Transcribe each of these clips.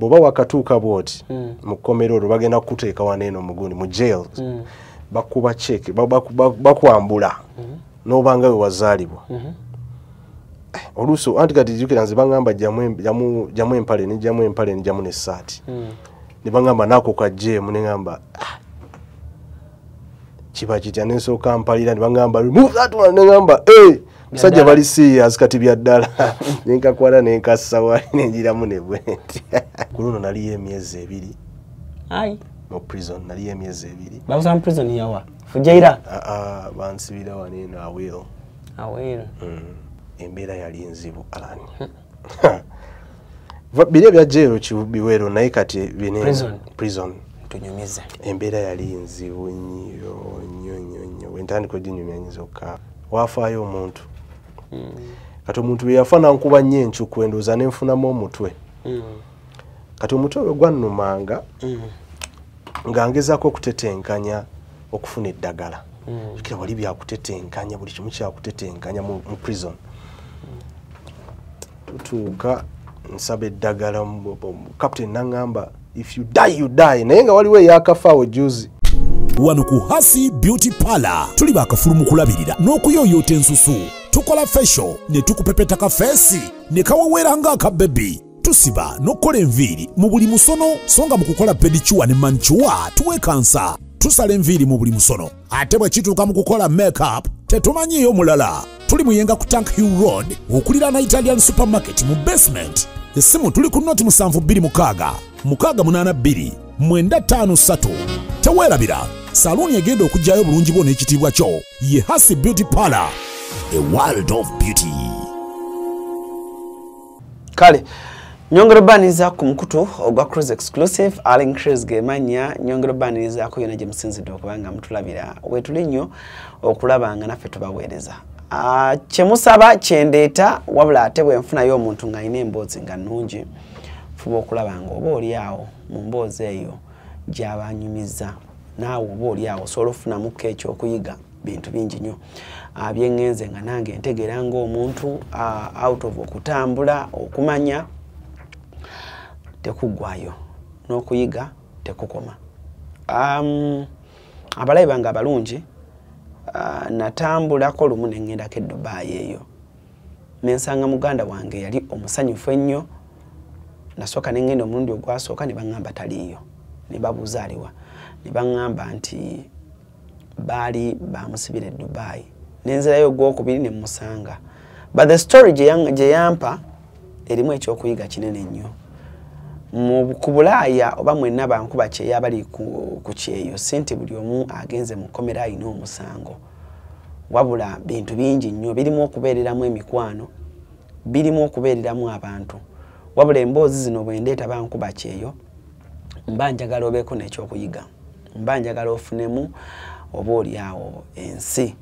Bw'oba wakatuuka bw'oti mu kkomero olwo, bagenda kukuteeka wano eno mugundi mu jail, bakuba check, bakwambula n'obanga we wazaalibwa. Oluusi anti kati jjukira nze baŋŋamba jjamu empale, nejjamu empale, nejjamu n'essaati, ne baŋŋamba naako kajjeemu, ne ŋŋamba, "Ah, kiba kitya?" Nensooka mpalira, ne baŋŋamba, "Remove that one," ne ŋŋamba, "Hey, musajja, bali serious kati bya ddala." Nenkakwata nenkassa wali, nenjiramu ne bwenti. Ku luno naliyo emyezi 2. Ai. Mu prison naliyo emyezi 2. Bakusa mu prison yawa, Fujaira? Ah, ah, bansibira wano eno Aweil. Aweil. Embeera yali nzibu, Alan. Biri ebya jail biwero, naye kati bine Prison. Prison. Tunyumize. Embeera yali nzibu nnyo nnyo nnyo nnyo. Bwentandika oginyumya nyinza okukaaba. Wafaayo omuntu, kati omuntu bwe yafa nankuba nnyo encuku, endowooza nenfunamu omutwe. Kati omutwe bwe gwannumanga, nga ngezaako okutetenkanya okufuna eddagala. Jjukira wali byakutetenkanya, buli kimu kyakutetenkanya mu prison. Tutuuka nsaba eddagala, captain naŋŋamba, "If you die, you die." Naye nga waliwo eyakafa awo juzi. Wano ku Hasi Beauty Parlor tuli bakafulu mu kulabirira n'okuyooyoota ensusu. Tukola facial ne tukupepeta ka face ne kaweweera ng'akabebi. Tusiba n'okukola enviiri mu buli musono, so nga mu kukola pedicure ne manicure tuwekansa. Tusala enviiri mu buli musono, ate bwe kituuka mu kukola makeup tetumanyiiyo mulala. Tuli Muyenga ku Tank Hill Road, okuliraana Italian Supermarket mu basement. Essimu tuli ku 0726 682 953. Teweerabira, saluuni egenda okugyayo obulungi bwo n'ekitiibwa kyo ye Hasi Beauty Parlor, a world of beauty. Kale nyongera obaniriza ku mukutu ogwa Cruise Exclusive. Allen Cruise gemanya. Nyongera obanirizaako yona gye musinzidde okuba nga mutulabira. Wetuli nnyo okulaba nga naffe tubaweereza. Ah, kyemusaba kyendeeta, wabula ate bwe nfunayo omuntu ng'alina emboozi nga nnungi, fuba okulaba nga oba oli awo mu mboozi eyo gy'aba anyumiza, naawe oba oli awo osobola okufunamuko ekyokuyiga. Bintu bingi nnyo byeŋŋenze nga nange ntegeera ng'omuntu out of okutambula. Okumanya tekuggwayo n'okuyiga tekukoma. Abalabi bange abalungi, natambulako lumu ne ŋŋendako e Dubai eyo, nensanga muganda wange yali omusanyufu ennyo. Nasooka ne ŋŋenda omulundi ogwasooka, ne baŋŋamba taliiyo. Ne babuuza aliwa, ne baŋŋamba nti baali bamusibira e Dubai. Nenzirayo ogwokubiri ne musanga, but the story gye yampa erimu ekyokuyiga kinene nnyo. Ku Bulaaya oba mwenna bankuba kyeyo abali ku kyeyo, si nti buli omu agenze mu kkomera alina omusango, wabula bintu bingi nnyo birimu okubeereramu emikwano, birimu okubeereramu abantu. Wabula emboozi zino bwe ndeeta bankuba kyeyo, mba njagala obeeko n'ekyokuyiga, mba njagala ofunemu oba oli awo ensi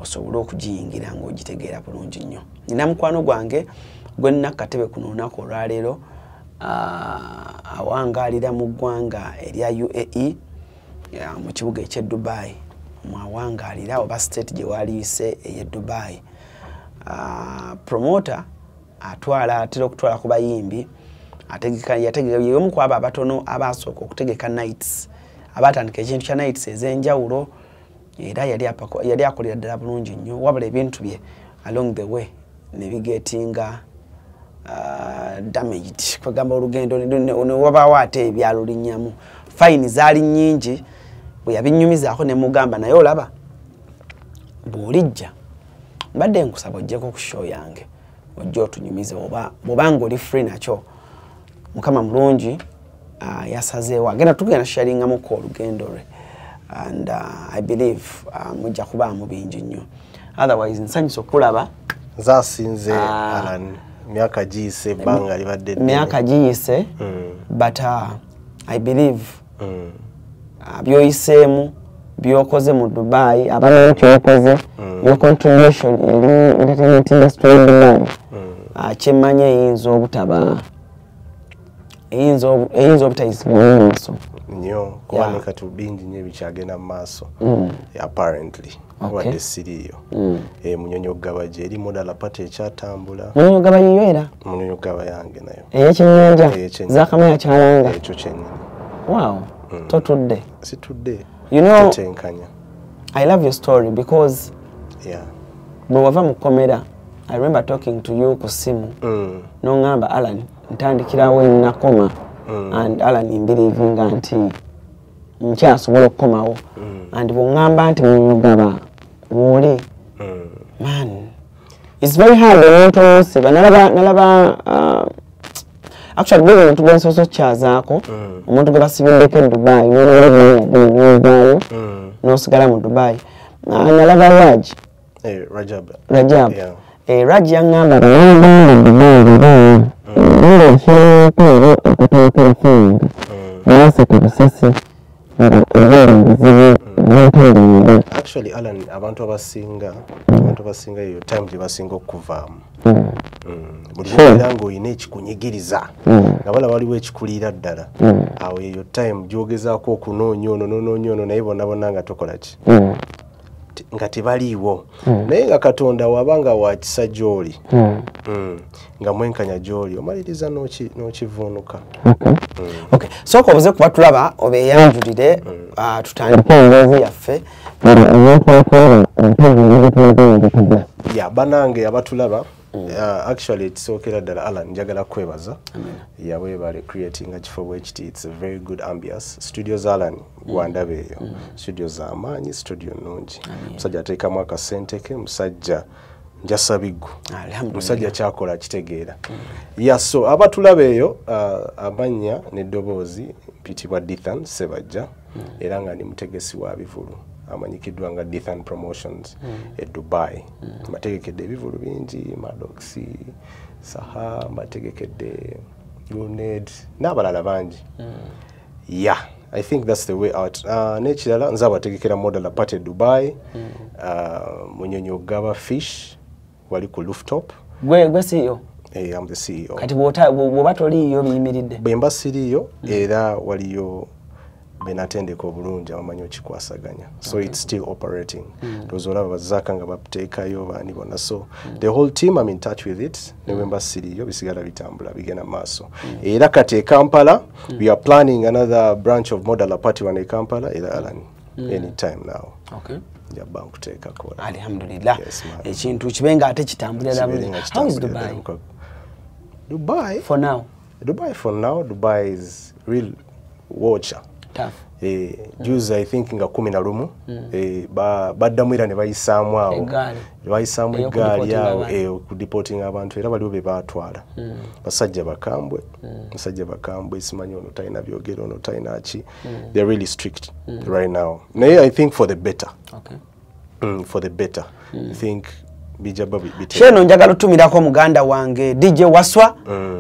osobole okugiyingira ng'ogitegeera bulungi nnyo. Nina mukwano gwange gwe nina katebe kuno olunaku olwaleero, awangaalira mu ggwanga erya UAE, mu kibuga eky'e Dubai mwawangaalira, oba state gye waliise ey'e Dubai. Promoter atwala, atera okutwala ku bayimbi, ategeka, yategeka, y'omu ku abo abatono abasooka okutegeka nights, abatandika ekintu kya nights ez'enjawulo, era yali akolera ddala bulungi nnyo. Wabula ebintu bye along the way ne bigetinga damaged, kwegamba olugendo ne wabaawo ate ebyalulinnyamu, fine zaali nnyingi. Bwe yabinyumizaako ne mugamba, naye olaba bw'olijja mbadde nkusaba ojjeko ku show yange, ojje otunyumize oba bw'obanga oli free. Nakyo Mukama mulungi, yasazeewo agenda tugenda sharingamuko olugendo lwe, and I believe mujja kubaamu bingi nnyo. Otherwise nsanyusa okulaba. Nze asinze. Ah. Alan, myaka giyise, ebbanga libadde ddene. Myaka giyise, but I believe byoyiseemu, byokoze mu Dubai, abamanyi kyokoze, your contribution eri entertainment industry in Dubai, kyemmanyi eyinza obutaba Eyinza obutayisibwa mu maaso. Nnyo, kuba ne kati bingi nnyo ebikyagenda mu maaso. Apparently. Wadde siriiyo. Munyonyo Gaba gye eri, Modala Party ekyatambula. Munyonyo Gaba yiyo era? Munyonyo Gaba yange nayo. Ey'ekyennyanja? Ey'ekyennyanja. Zaakama yakyalanga? Ekyo kyennyini. Wow. Totudde. Situdde. You know, Tetenkanya. I love your story because bwe wava mu kkomera, I remember talking to you ku ssimu. N'oŋŋamba, Alan, ntandikirawo ennakoma. And Alan mbelievinga nti nkyasobola okukomawo. And bw'oŋŋamba nti Munyonyo Gaba wooli, man, it's very hard omuntu omusiba. Nalaba actually gwe omuntu gwe nsoose okukyazaako, omuntu gwe basibiddeko e Dubai, n'ovaayo, n'osigala mu Dubai. Nalaba Raj. Rajab. Rajab. Yeah. Raj yaŋŋamba Actually, Alan, abantu abasinga eyo time gye basinga okuvaamu. Buli lw'obeera ng'olina ekikunyigiriza, nga balaba waliwo ekikuliira ddala, awo eyo time gy'ogezaako okunoonya ono n'onoonya ono, naye bonna bonna nga tokola ki? Nga tebaliiwo. Naye nga Katonda waba nga wa kisa gy'oli, nga mwenkanya gy'oli, omaliriza n'okivuunuka. Okay. Sooka obuze kuba tulaba obeeyanjulire, tutandike emboozi yaffe. Ya, bannange abatulaba, actually ekisookera ddala, Alan, njagala kwebaza. Ya, weebale creating ekifo bwekiti. It's a very good ambience. Studios Alan, gwandaba eyo. Studio z'amaanyi, studio nnungi. Musajja ateekamu akasente ke, musajja njasabiggu. Musajja kyakola kitegeera. Ya, so abatulaba eyo, amannya n'eddoboozi mpitibwa Dithan Sebajja, era nga ndi mutegesi wa bivulu amanyikiddwa nga Dithan Promotions e Dubai. Mbategekedde ebivulu bingi, Maddox, Saha, mbategekedde Guned n'abalala bangi. Yeah, I think that's the way out. N'ekirala nze abategekera Modala Party e Dubai, Munyonyo Gaba Fish wali ku rooftop. Gwe CEO? I'm the CEO. Kati bw'oba toliiyo biyimiridde? Bwe mba siriiyo, era waliyo benatendeka obulungi abamanyi okikwasaganya. So it's still operating. Ndowooza olaba Bazaaka nga bateekayo baani bonna. So the whole team, I'm in touch with it. Ne bwe mba siriiyo bisigala bitambula bigenda maaso. Era kati e Kampala, we are planning another branch of Modala Party wano e Kampala, era Alan, anytime now. Njaba nkuteekako. Alhamdulillah. Yes, ma'am. Ekintu kibe nga ate kitambulira Kibe bulungi. nga How is kitambulira Dubai? ddala. Dubai? For now. Dubai for now, Dubai is real watcher. Tough. Juzi I think nga 11, baddamu era ne bayisaamu awo. Eggaali. Bayisaamu Ey'okudeportinga eggaali awo, abantu. Okudeportinga abantu, era waliwo be baatwala. Basajja bakambwe, musajja bakambwe, simanyi ono talina byogero, ono talina ki. They're really strict right now. Naye I think for the better. For the better. I think bijja bba Sheno njagala otumirako muganda wange DJ Waswa,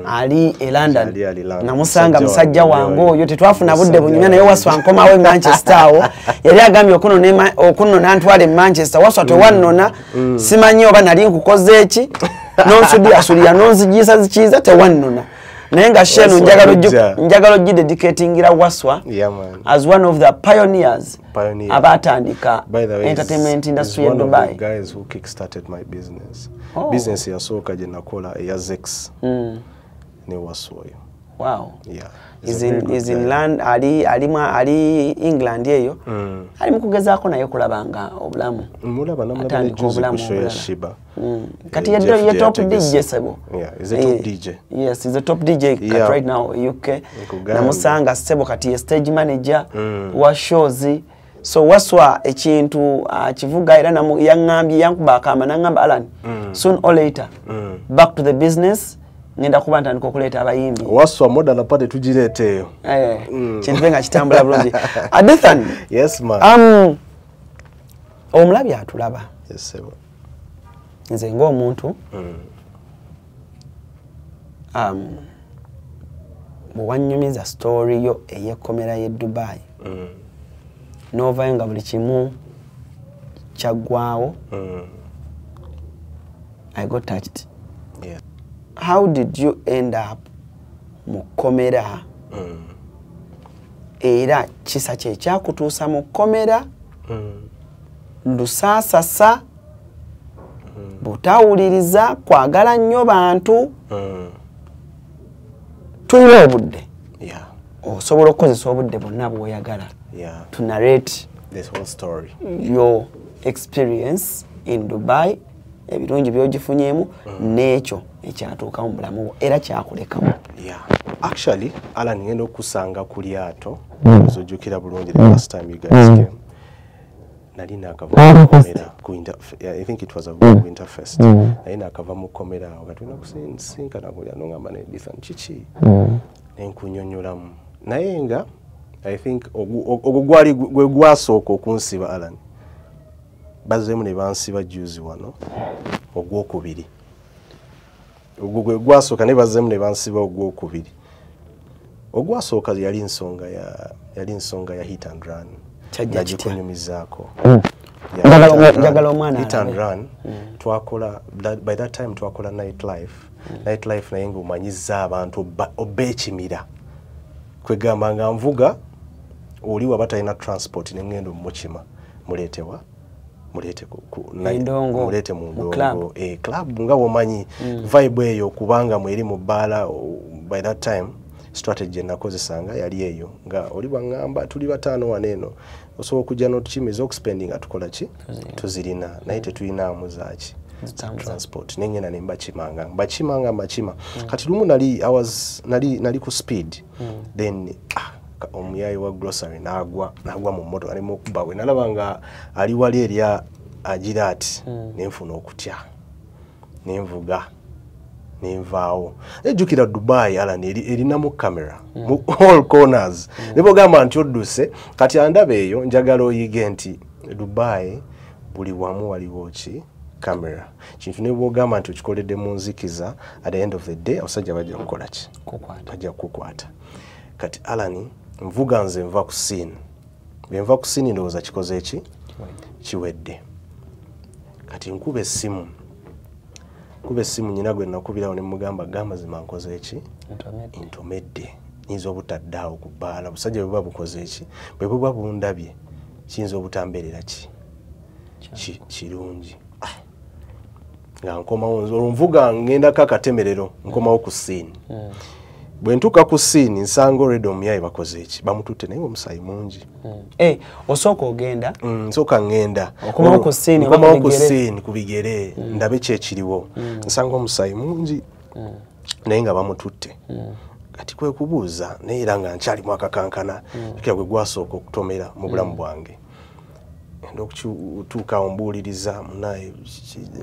ali e London. Ali London. Namusanga Musajja musajja wange wange oyo, tetwafuna budde Musajja bunyumya naye wange. Waswa nkomawo e Manchester awo. Yali agambye okunnona ntwale e Manchester. Waswa tewannona, simanyi oba nali nkukoze eki, n'onsudyasuulira n'onzigiisa zikiiza tewannona. Naye nga Sheno Waswa kujja. njagala ogidedicatingira Waswa Yeah, man. as one of the pioneers Pioneer. abatandika By the way, entertainment he's industry in one of the Dubai. guys who kickstarted my business. Oh. Business yasooka gye nakola eya Zex ne Waswa oyo. Wow. Yeah. He's He's a very good is in guy. land, ali England eyo. Ali mu kugezaako naye kulaba nga obulamu. Mulaba namulaba Atandika ne juzi obulamu ku show ya obulala. Shiba. Kati Jeff ye J top ategese. DJ sebo. Yeah, he's a top DJ. Yes, he's a top DJ kati right now UK. Nkugambye. Namusanga sebo kati ye stage manager wa shows. So Waswa ekintu akivuga era yaŋŋambye, yankuba akama n'aŋŋamba, Alan, soon or later, back to the business, ngenda kuba ntandika okuleeta abayimbi. Waswa Modala Party tugireeta eyo. Kintu nga kitambula bulungi. Adithan. Yes, ma'am. Omulabi atulaba. Yes, sir. Nze ng'omuntu, bwe wannyumiza story yo ey'ekkomera y'e Dubai, n'ovaayo nga buli kimu kyaggwawo, I got touched. How did you end up mu kkomera. Era kisa kye kyakutuusa mu kkomera. Lusaasasa, butawuliriza, kwagala nnyo bantu. Tulina obudde. Osobola okukozesa obudde bwonna bw'oyagala to narrate this whole story, your experience in Dubai, ebirungi by'ogifunyeemu n'ekyo ekyatuukamu mu bulamu bwo era kyakulekamu. Yeah. Actually, Alan, ngenda okusanga ku lyato, ozojjukira bulungi the last time you guys came. Nali naakava mu kkomera ku winter, yeah, I think it was a winter fest. Nali naakava mu kkomera awo nga tulina kusinkana ku lyato, n'ongamba ne Ethan kiki? Ne nkunnyonnyolamu. Naye nga I think ogwo gwali gwe gwasooka okunsiba, Alan. Bazzeemu ne bansiba juzi wano ogwokubiri. Ogwo gwe gwasooka ne bazzeemu ne bansiba ogwokubiri. Ogwasooka yali nsonga ya hit and run. Kyajja kitya? Nagikunyumizaako. Njagala omwana Hit and alabe. run, twakola by that time twakola night life. Night life, naye ng'omanyizza abantu obeekimira. Kwegamba nga nvuga oli waba talina transport ne ngenda omukima, muleetewa, muleete Endongo. Muleete mu Mu ndongo. Club. Eh, club, nga womanyi vibe eyo kubanga mweri mu bbaala. By that time strategy enakozesanga yali eyo nga oli bwaŋŋamba tuli bataano wano eno, osobola okujja n'otukimiza okuspendinga, tukola ki, tuzirina, naye tetulinaamu zaaki? Zitambuza. Transport. Nengenda ne mbakimanga, mbakimanga, mbakima. Kati lumu nali, I was, nali ku speed, then omuyayi wa grocery nagwa mu mmotoka nemukuba. Bwe nalaba nga ali wali erya agira ati, nenfuna okutya, nenvuga nenvaawo. Ejjukira Dubai, Alan, erinamu camera mu all corners. Ne bwogamba nti odduse, kati andaba eyo, njagala oyige nti Dubai buli wamu waliwo ki? Camera. Kintu ne bwogamba nti okikoledde mu nzikiza, at the end of the day abasajja bajja kukola ki? Kukwata. Bajja kukukwata. Kati Alan, nvuga nze nva ku scene, bwe nva ku scene ndowooza kikoze ki? Kiwedde. Kati nkuba essimu, nkuba essimu nyina gwe nakubirawo ne mugamba, gamazima nkoze eki? Ntomedde. Ntomedde, nyinza obutaddaawo ku bbaala. Busajja bwe buba bukoze eki, bwe buba bundabye, kiyinza obutambeerera ki kirungi. Ah. Nga nkomawo nze olwo nvuga ngendako akatemerero, nkomawo ku scene. Bwe ntuuka ku scene nsanga already omuyayi bakoze eki? Bamututte, naye omusaayi mungi. Eh, osooka ogenda. Nsooka ŋŋenda. Okomawo ku scene oba Nkomawo ku ku bigere? scene ku bigere, ndabe ki ekiriwo. Nsanga omusaayi mungi naye nga bamututte. Kati kwe kubuuza, naye era nga nkyalimu akakankana kira gwe gwasooka okutomera mu bulamu bwange. Enda okutuuka awo mbuuliriza munaye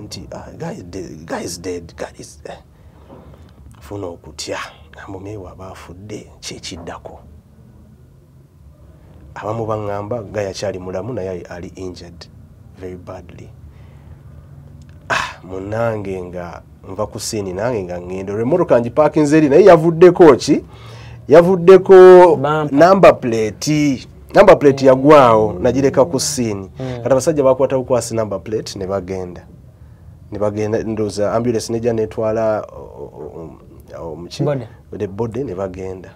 nti, "Ah, guy is dead, guy is dead, guy is eh." Nfuna okutya, ngamba omuyayi waba afudde kyekiddako. Abamu baŋŋamba guy akyali mulamu naye ali injured very badly. Ah, munange nga nva ku scene nange nga ŋŋenda, olwo emmotoka ngipaakinze eri, naye yavuddeko ki? Yavuddeko Bumper. Number plate, number plate yagwawo, nagireka ku scene. Kati abasajja bakwata bukwasi number plate ne bagenda, ne bagenda. Ndowooza ambulance nejja netwala omuki? Body. The body, ne bagenda.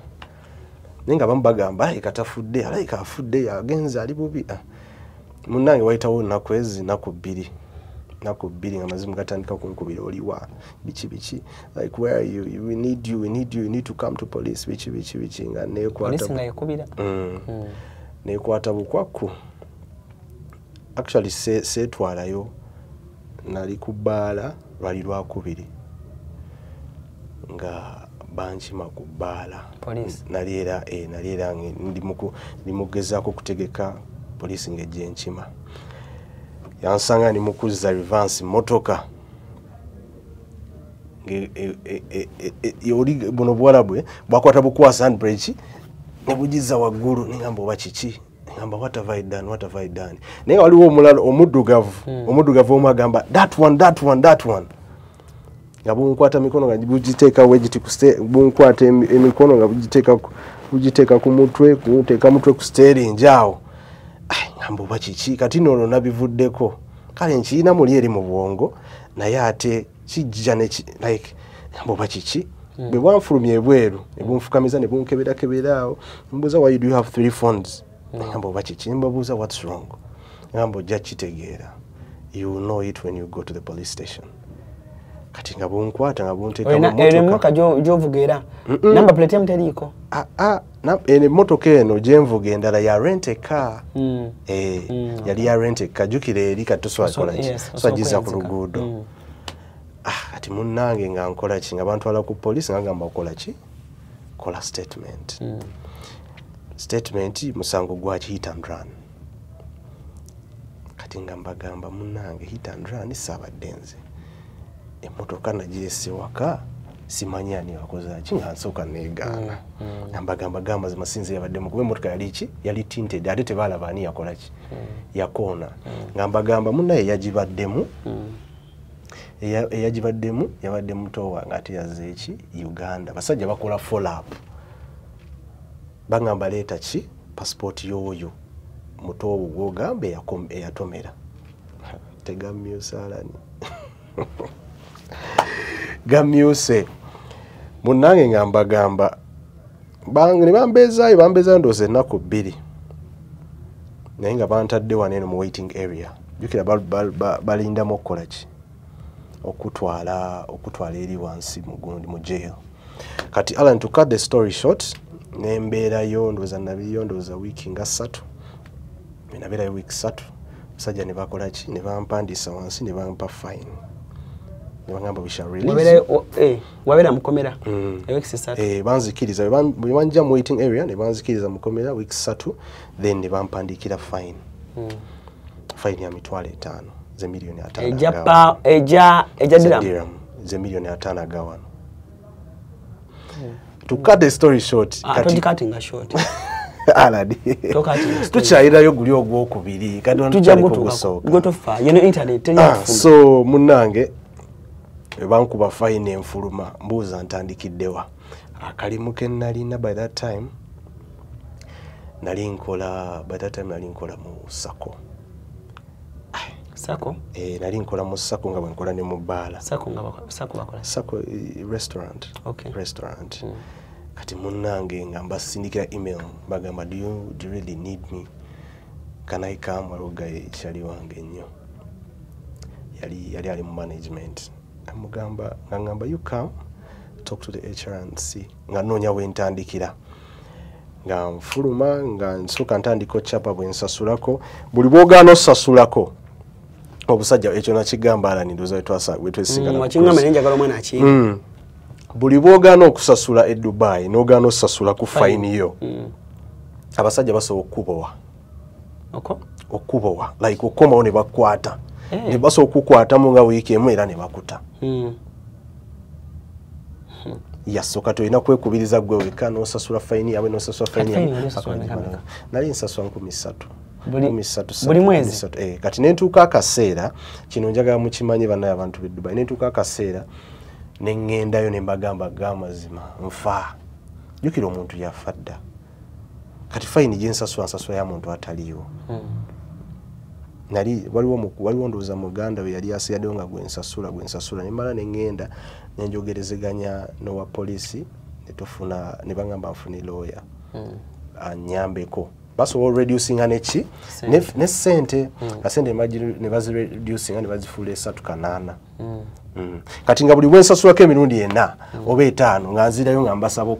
Naye nga bamu bagamba alayika tafudde, alayika afudde, agenze, ali bubi. Ah. Munnange wayitawo ennaku ezi, 2, 2 nga mazimu gatandika kunkubira, oliwa, biki biki, like, where are you, we need you, we need you, you need to come to police, biki biki biki, nga nekwata. Polisi nga yekubira. Nekwata bukwakku. Actually seetwalayo, nali ku bbaala, lwali lwakubiri nga bankima ku bbaala. Poliisi. Nali era nali era ndi mugezaako kutegeka poliisi ng'ejja enkima. Yansanga ndi mu kuzza reverse motoka. Oli buno buwala bwe bwakwata bukwasa handbrake ne bugiza waggulu, nengamba oba kiki, ngamba what have I done, what have I done? Naye nga waliwo omulala omuddugavu, omuddugavu omu agamba that one, that one, that one, nga bunkwata mikono nga bugiteeka wegiti bunkwata emikono nga bugiteeka ku mutwe, buteeka mutwe ku steering awo. Ai, ngamba oba kiki? Kati nno olwo nabivuddeko, kale nkirina muli eri mu bwongo, naye ate kijja like ngamba oba kiki. Bwe bwanfulumya ebweru ne bunfukamiza ne bunkeberakebera awo, mbuuza, "Why do you have three phones?" Ngamba, "Oba kiki?" Mbabuuza, "What's wrong?" Ngamba, "Ojja kitegeera, you will know it when you go to the police station." Kati nga bunkwata nga bunteeka mu Olina mmotoka. Emmotoka gy'ovuga era number plate emu teriiko? Ah, ah, eno emmotoka eno gyenvuga endala ya rent a car. Eh, yali ya rent a car. Jjukira eri kati tosobola kukola ki, osobola giza ku kweyazika. luguudo. Ah, kati munnange nga nkola ki, nga bantwala ku poliisi nga ngamba, "Kola ki? Kola statement." Statement musango gwa ki? Hit and run. Kati nga mbagamba, "Munnange, hit and run saabadde nze, emmotoka nagirese waka, simanyi ani wakoze ki." Nga nsooka neegaana nga mbagamba gamba zima sinze yabaddemu, kuba emmotoka yali ki, yali tinted, ate tebalaba ani yakola ki, yakoona. Nga mbagamba, "Munnaye, yagibaddemu, eyagibaddemu yabadde muto wange, ate yazze eki Uganda." Basajja bakola follow up, bagamba, "Leeta ki, passport y'oyo muto wo gwogamba eyatomera." Tegamyuse alani, gamyuse. Munnange nga mbagamba, ne bambeezaayo, bambeezaayo ndowooza ennaku 2, naye nga bantadde wano eno mu waiting area. Jjukira balindamu okukola ki, okutwala eri wansi mu gundi, mu jail. Kati Alan, to cut the story short, nembeerayo ndowooza nabiriyo ndowooza wiiki nga 3. Nabeerayo wiiki 3, musajja ne bakola ki, ne bampandiisa wansi, ne bampa fine, ne bagamba, "We shall release you." Wabeera mukomera ewiiki 3? Eh, banzikiriza bwe banjja mu waiting area ne banzikiriza mukomera wiiki 3, then ne bampandiikira fine, fine ya 500,000, ze 5,000,000 Ejja agawano. pa ejja Ze dirham? Dirham, ze 5,000,000 agawano. To cut the story short, Ah, kati togicuttinga short. Aladi, Tocuttinga story. tukyayirayo guli ogwokubiri, kati wano Tujja tukyaliko gutuukako. ogusooka. Gwe tofa yeno internet teri Ah, atufuna. so munnange, bwe bankuba fine enfuluma, mbuuza ntandikiddewa. Akalimu ke nalina by that time, nali nkola, by that time nali nkola mu SACCO. SACCO? Eh, nali nkola mu SACCO nga bwe nkola ne mu bbaala. SACCO nga SACCO bakola? SACCO, eh, restaurant. Restaurant. Kati munnange nga mbasindikira email, bagamba, Do you really need me? Can I come?" Waliwo guy kyali wange nnyo, yali ali mu management, amugamba nga ngamba, "You come talk to the HR and see." Nga noonya wentandikira, nga nfuluma, nga nsooka ntandika okyapa bwe nsasulako. Buli bwogaana osasulako obusajja, ekyo nakigamba Alani, ndowooza wetwesingana ku Wakiŋŋamba, cruise. naye njagala omwana akiyiga. Buli bwogaana okusasula e Dubai n'ogaana osasula ku fine yo, abasajja basobola okukubowa. Oko? Okubowa, like okukomawo ne bakukwata. Eh. Ne basobola okukukwatamu nga wiiki emu era ne bakuta. Yasooka tolina kwekubiriza gwe wekka n'osasula fine yaabwe, n'osasula fine Kati fine yaabwe. oli osasula meka meka? Nali nsasula 3,000. 3,000, Buli mwezi? 3,000. Eh, kati nentuuka akaseera, kino njagala mukimanye bannaye abantu b'e Dubai, nentuuka akaseera ne ŋŋendayo ne mbagamba g'amazima nfa, jjukira omuntu yafa dda, kati fine gye nsasula, nsasula ya muntu ataliiwo. Nali waliwo ndowooza muganda we yali asigaddewo nga gwe nsasula, nemala ne ŋŋenda ne njogerezeganya n'owa poliisi ne tufuna, ne bagamba nfune lawyer anyambeko, basobola oreducinga neki ne sente, asente ne bazireducinga ne bazifuula 308. Kati nga buli bwensasulako emirundi 4 oba 5 nga nzirayo nga mbasaba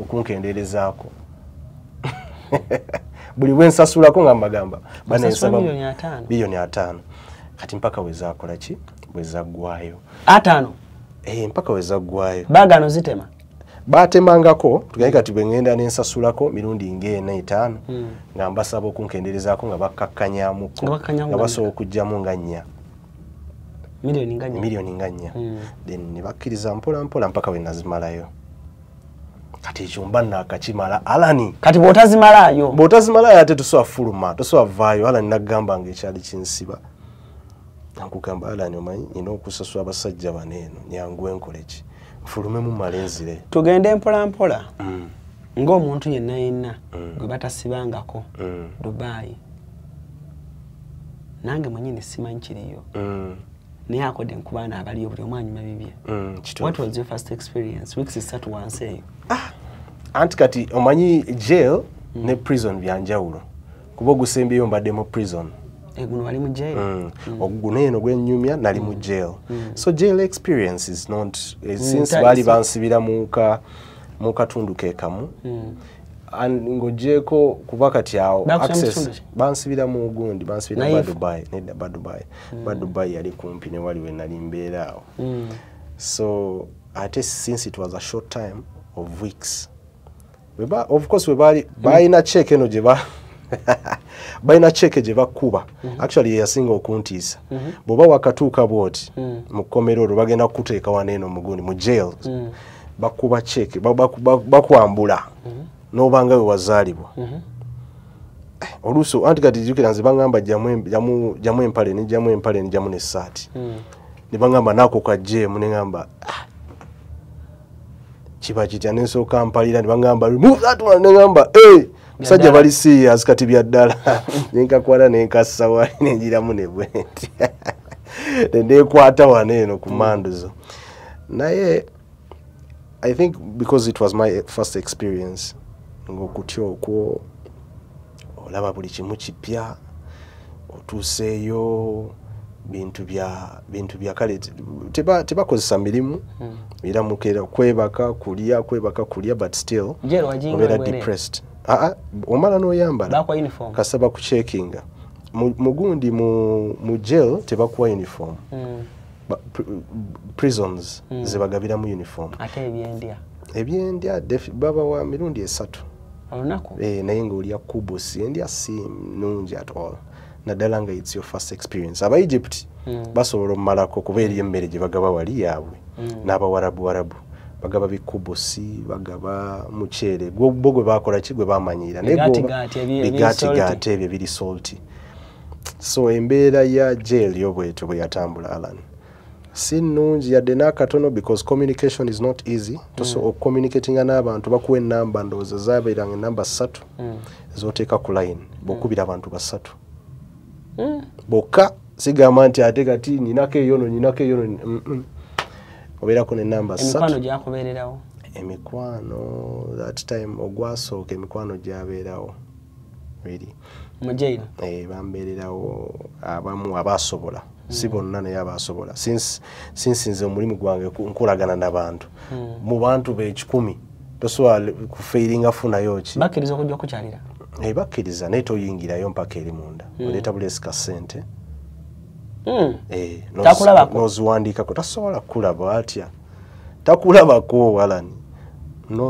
okunkenderezaako. Buli bwensasulako nga mbagamba Osasula nsaba 5,000,000? 5,000,000. Kati mpaka wezakola ki, bwezaggwayo. 50? Eh, mpaka wezaggwayo. Baagaano zitema? Batemangako, tugende kati bwe ŋŋenda nensasulako mirundi ng'ena 5 nga mbasaba okunkenderezaako, nga bakkakkanyamuko. Nga bakkakkanyamu nga nga basobola okuggyamu nga 4. Miliyoni nga 4? Miliyoni nga 4. Then ne bakkiriza mpola mpola mpaka we nazimalayo. Kati ekyo mba naakakimala, Alani. Kati bw'otazimalaayo? Bw'otazimalayo ate tosobola fuluma, tosobola vaayo. Alani, naggamba nga ekyali kinsiba, nkugamba Alani, omanyi nina okusasula abasajja bano eno, nyanguwe nkole ki, nfulumemu male nzire. Tugende mpola mpola. Ng'omuntu yenna yenna gwe batasibangako Dubai, nange mwenyini simanyi kiriyo. Naye according ku baana abaliyo buli omu anyuma bibye. What was your first experience? Weeks 3 wansi eyo. Anti kati omanyi jail ne prison byanjawulo. Kuba ogusembyeyo mbadde mu prison. Guno wali mu jail? Oguno eno gwe nnyumya nali mu jail. So jail experience is not since baali bansibira mu katundu ke kamu. And ng'ogyeko kuba kati awo access bansibira mu gundi, bansibira ba Dubai, nedda ba Dubai. Ba Dubai yali kumpi ne wali we nali mbeera awo. So ate since it was a short time of weeks. Of course we bali balina check eno gye ba balina check gye bakuba. Actually yasinga okuntiisa. Bw'oba wakatuuka bw'oti mu kkomero olwo bagenda kukuteeka wano eno mu gundi mu jail. Bakuba check, bakwambula. N'obanga we wazaalibwa. Oluusi anti kati jjukira nze bangamba jjamu empale ne jjamu empale ne jjamu n'essaati. Ne bangamba naako kajjeemu ne ngamba kiba kitya ne nsooka mpalira ne bangamba remove that one ne ngamba musajja bali serious kati bya ddala. Ne nkakwata ne nkassa wali ne njiramu ne bwe nti. Ne neekwata wano eno ku manduzo. Naye I think because it was my first experience ng'okutya okwo olaba buli kimu kipya otuuseeyo bintu bya kale tebakozesa mirimu era mukeera kwebaka kulya but still obeera depressed. Omala n'oyambala kasaba kucheckinga mugundi mu jail tebakuwa uniform. Prisons zebagabiramu uniform. Ate ebyendya? Ebyendya babawa mirundi 3 olunaku. Naye ng'olya kubusi endya si nnungi at all. Naddala nga it's your first experience. Aba Egypt basobola omumalako kuba eriyo emmere gye bagaba wali yaabwe n'abawarabuwarabu bagaba bikubusi, bagaba muceere bo gwe bakola ki gwe bamanyiira bigaatigaati ebyo biri salty. So embeera ya jail yo bwetyo bwe yatambula Alan. Si nnungi yadde n'akatono because communication is not easy. So communicatinga n'abantu bakuwa ennamba ndowooza zaabeeranga ennamba 3 z'oteeka ku line bw'okubira abantu 3 bokka. Sigamba nti ate kati ninako eyono ninako eyono. Obeerako n'ennamba 3. Emikwano gyakubeererawo? Emikwano that time ogwasooka emikwano gyabeerawo really. Mu jail? Bambeererawo abamu abasobola. Si bonna naye abasobola. Since nze omulimu gwange nkolagana n'abantu. Mu bantu be1,000 tosobola kufailinga funayo ki. Bakkiriza okujja okukyalira? Bakkiriza naye toyingirayo mpaka eri munda. Oleeta bulesi ka ssente. Takulabako? N'oziwandiikako. Tasobola kukulaba atya. Takulabako Alan. No.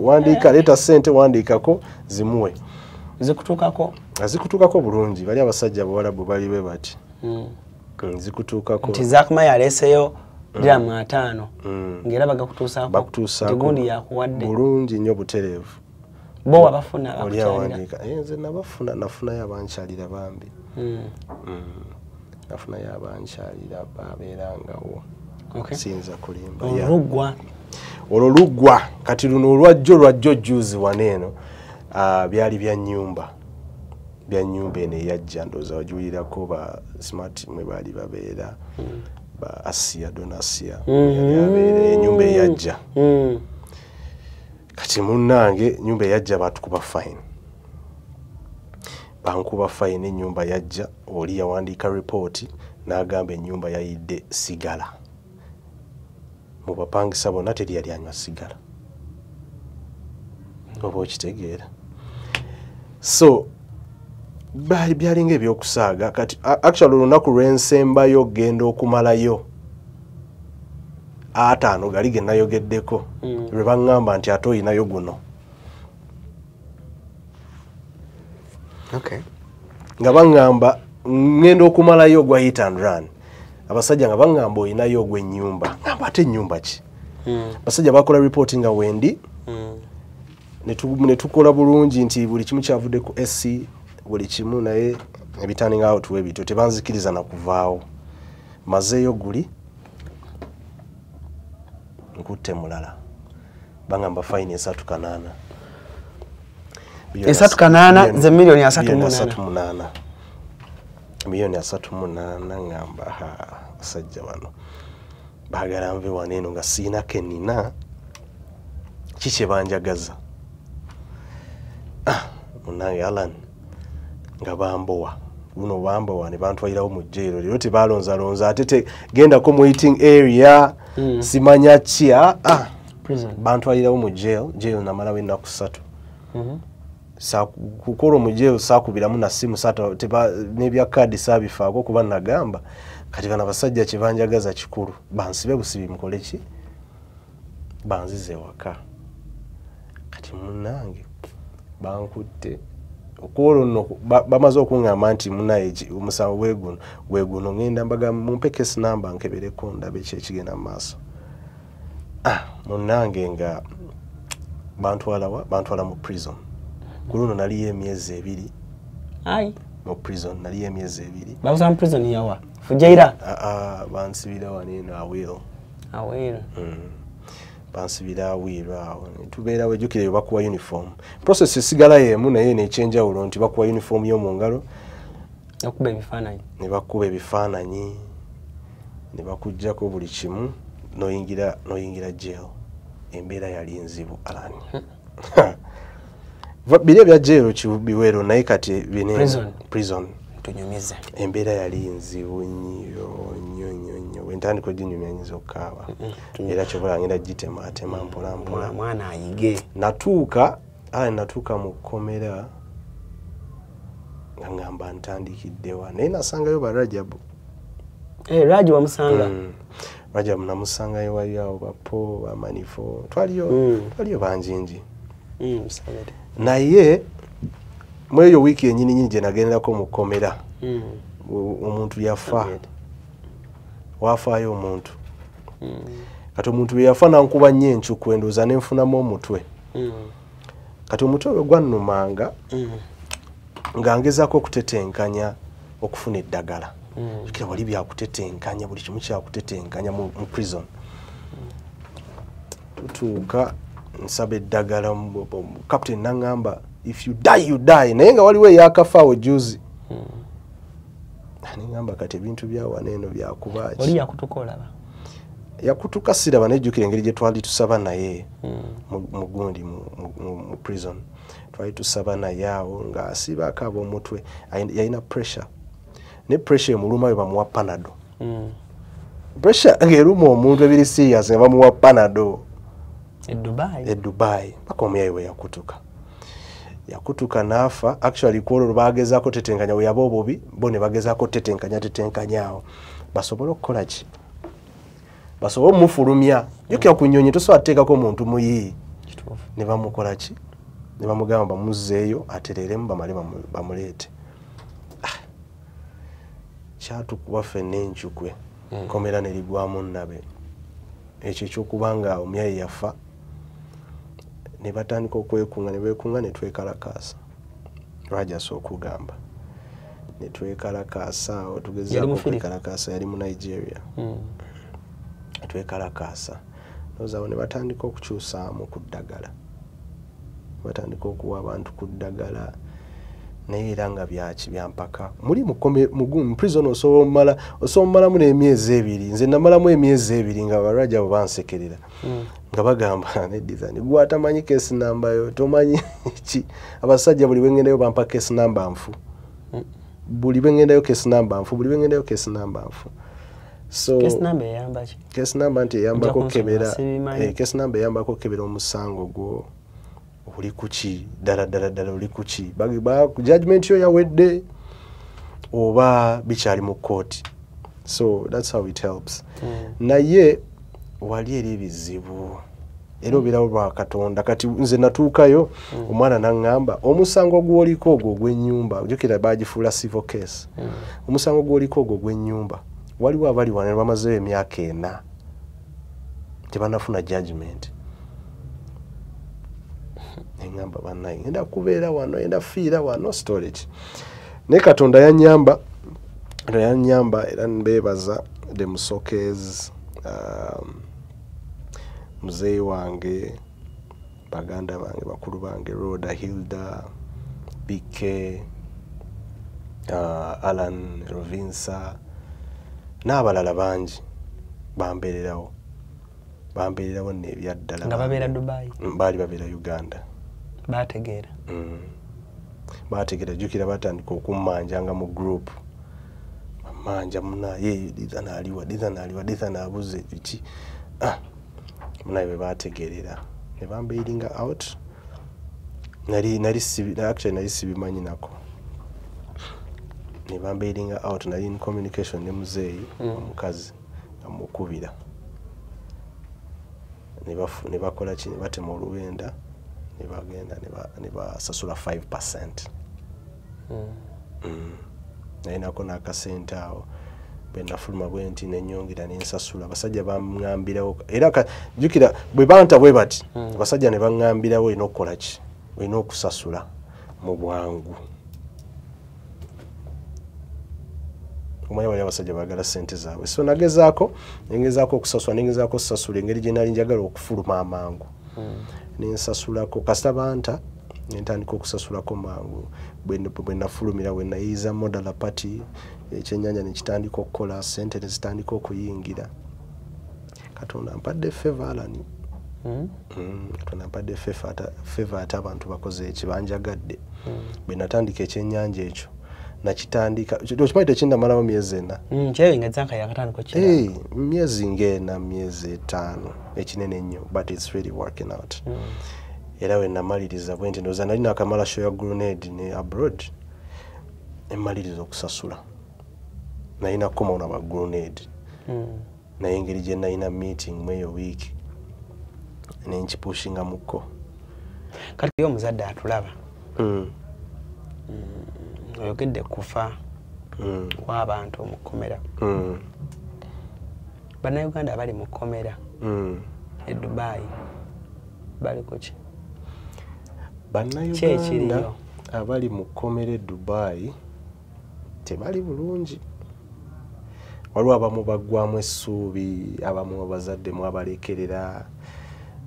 Wandiika, leeta ssente wandiikako zimuwe. Zikutuukako? Zikutuukako bulungi. Bali abasajja abawarabu bali bwe bati. Zikutuukako. Nti Zakumaya aleeseyo dirhamu 5 ng'era bagakutuusaako. Bakutuusaako. Gundi yakuwadde. Bulungi nnyo butereevu. Bo wabafuna abakukyalira? Nze nabafuna, nafunayo abankyalira bambi. Nafunayo abankyalira babeerangawo. Siyinza kulimba. Olwo luggwa. Kati luno olwajjo jjuuzi wano eno byali bya nnyumba. Bya nnyumba eno eyajja ndowooza wagiwulirako ba smart mwe baali babeera. Ba Asia, Don Asia. Yali abeera ennyumba eyajja. Kati munnange ennyumba eyajja baatukuba fine. Bankuba fine ennyumba yajja oli yawandiika ripooti n'agamba ennyumba yayidde sigala. Mu bapangisa bonna teri yali anywa sigala. Oba okitegeera. So byalinga ebyokusaaga. Kati actually olunaku lw'ensembayo ogenda okumalayo 5 gali ge nayogeddeko lwe baŋŋamba nti ate oyinayo guno. Nga baŋŋamba ŋŋenda okumalayo ogwa hit and run. Abasajja nga baŋŋamba oyinayo ogw'ennyumba. Ŋŋamba ate ennyumba ki? Abasajja bakola ripooti nga wendi. Ne tukola bulungi nti buli kimu kyavudde ku SC buli kimu naye ebiturning out we bityo tebanzikiriza na kuvaawo. Mazeeyo guli nkutte mulala. Bangamba fine 3.8. 3.8 ze milioni 38. 38,000,000 ngamba ha basajja bano baagala nve wano eno nga siina ke nnina kiki banjagaza. Munnange Alan nga bambowa buno bambowa ne bantwalirawo mu jail leero tebalonzalonza ate gendako mu waiting area simanya ki prison bantwalirawo mu jail namalawo ennaku 3. Kukola mu jail saakubiramu na simu n'ebya kaadi saabifaako kuba nagamba kati bano abasajja kye banjagaza kikulu bansibe busibi mukole ki banzize waka. Kati munnange bankutte okwolwo nno bamaze okuŋŋamba nti munnaye omusango bwe guno ŋŋenda mbaga mumpe case number nkebereko ndabe ki ekigenda mu maaso. Munnange nga bantwala bantwala mu prison. Ku luno naliyo emyezi 2. Ayi mu prison naliyo emyezi 2. Bakusa mu prison yawa Fujairah? Bansibira wano eno Awil. Awil. Bansibira Awil awo tubeera wejjukira bakuwa uniform. Process esigala y'emu naye n'ekyenjawulo nti bakuwa uniform y'omu ngalo Bakuba ebifaananyi. Ne bakuba ebifaananyi ne bakuggyako buli kimu n'oyingira jail. Embeera yali nzibu Alan. Biri ebya jail biwero naye kati bine prison. Tunyumize. Embeera yali nzibu nnyo nnyo nnyo nnyo. Wentandika oginyumya nnyinza okukaaba. Era kyobola ngenda gitemaatema mpola mpola. Mwana ayige. Natuuka Alan natuuka mu kkomera nga ngamba ntandikiddewa naye nasangayo ba Rajabu. Raji wamusanga? Rajabu namusangayo wali awo bapo bamanifo twaliyo twaliyo banjingi. Naye mu eyo wiiki yennyini nnyini gye nagenderako mu kkomera omuntu yafa. Wafaayo omuntu. Kati omuntu bwe yafa nankuba nnyo encuku endowooza ne nfunamu omutwe. Kati omutwe bwe gwannumanga nga ngezaako okutetenkanya okufuna eddagala. Jjukira wali byakutetenkanya buli kimu kyakutetenkanya mu prison. Tutuuka nsaba eddagala captain n'aŋŋamba if you die you die naye nga waliwo eyakafa awo juzi. Ne ŋŋamba kati ebintu bya wano eno byakuba ki? Oli yakutuka olaba? Yakutuka siraba naye jjukira engeri gye twali tusaba naye mu gundi mu prison. Twali tusaba naye awo ng'asiba akaaba omutwe yalina pressure. Ne pressure emuluma bwe bamuwa Panado. Pressure ng'eruma omuntu ebiri serious nga bamuwa Panado. E Dubai? E Dubai. Paka omuyayi we yakutuka. Yakutuka n'afa. Actually ku olwo baagezaako tetenkanya we yaba obubi bo ne bagezaako tetenkanya awo. Basobole okukola ki? Basobole omufulumya. Jjukira ku nnyonyi tosobola kuteekako muntu muyi. Ne bamukola ki? Ne bamugamba bamuzzeeyo atereeremu bamale bamuleete. Kyatukuba ffenna encukwe. Kkomera ne ligwamu nnabe. Ekyo ekyokuba nga omuyayi yafa ne batandika okwekunga ne beekunga ne twekalakaasa. Lwajasa okugamba ne twekalakaasa awo tugezaako okwekalakaasa yali mu Nigeria. Twekalakaasa ndowooza awo ne batandika okukyusaamu ku ddagala. Batandika okuwa abantu ku ddagala naye era nga byaki byampaka. Muli mu prison osobola omalamu n'emyezi 2. Nze namalamu emyezi 2 nga Baraja abo bansekerera. Nga bagamba nedizani gwe atamanyi case number yo tomanyi ki abasajja buli bwengendayo bampa case number nfu. Buli bwengendayo case number nfu, buli bwengendayo case number nfu. So case number eyamba ki? Case number nti eyambako kukebera case number eyambako kukebera omusango gwo oli kuki ddala ddala ddala oli kuki judgment yo yawedde oba bikyali mu kooti. So that's how it helps. Naye wali eri ebizibu era obirawo lwa Katonda. Kati nze natuukayo omwana n'aŋŋamba omusango gw'oliko ogwo ogw'ennyumba ojjukira baagifuula civil case. Omusango gw'oliko ogwo ogw'ennyumba waliwo abali wano bamazeeyo emyaka 4 tebannafuna judgment. Engamba bannaye ngenda kubeera wano ngenda fiira wano storage. Naye Katonda yannyamba era mbeebaza the Musokes, muzeeyi wange, baganda bange, bakulu bange, Rhoda, Hilda, BK, Alan Rovinsa n'abalala bangi bambeererawo nno ebyaddala. Nga babeera Dubai? Baali babeera Uganda. Bategeera? Bategeera. Jjukira batandika okummanjanga mu group, manja munaye Dithan aliwa, Dithan aliwa, Dithan abuze biki. Munaye bwe bategeerera ne bambailinga out. Actually nali sibimanyi nako. Ne bambailinga out, nali in communication ne muzeeyi omukazi nga mukubira. Ne bakola ki, ne batema oluwenda ne bagenda ne basasula 5%. Naye nako n'akasente awo bwe nafuluma bwe nti ne nnyongera ne nsasula. Abasajja baŋŋambirawo era jjukira bwe banta bwe bati, abasajja ne baŋŋambirawo olina okukola ki, olina okusasula mu bwangu. Omanyi bali abasajja baagala ssente zaabwe. So nagezaako, nengezaako okusasula, nengezaako okusasula engeri gye nali njagala okufuluma amangu. Ne nsasulako kasita banta ne ntandika okusasulako mangu. Bwe nafulumira bwe nayiiza modala party, ekyennyanja ne kitandika okukola, ssente ne zitandika okuyingira. Katonda ampadde favor, Alan. Katonda ampadde favor ate abantu bakoze eki, banjagadde. Bwe natandika ekyennyanja ekyo nakitandika, okimanyi tekinnamalawo myezi 4. Kyewengeza nka yakatandika okukiraba. Myezi ng'ena, myezi 5, ekinene nnyo, but it's really working out. Era we namaliriza bwe nti ndowooza nali naakamala show ya Grenade ne abroad, emmaliriza okusasula. Nalina kukomawo na ba Grenade. Naye engeri gye nalina meeting mu eyo wiiki ne nkipushingamukko. Kati omuzadde atulaba. Oyogedde kufa kw'abantu mu kkomera. Bannayuganda abali mu kkomera e Dubai bali ku ki? Bannayuganda abali mu kkomera e Dubai tebali bulungi. Waliwo abamu baggwamu essuubi, abamu abazadde mwabalekerera,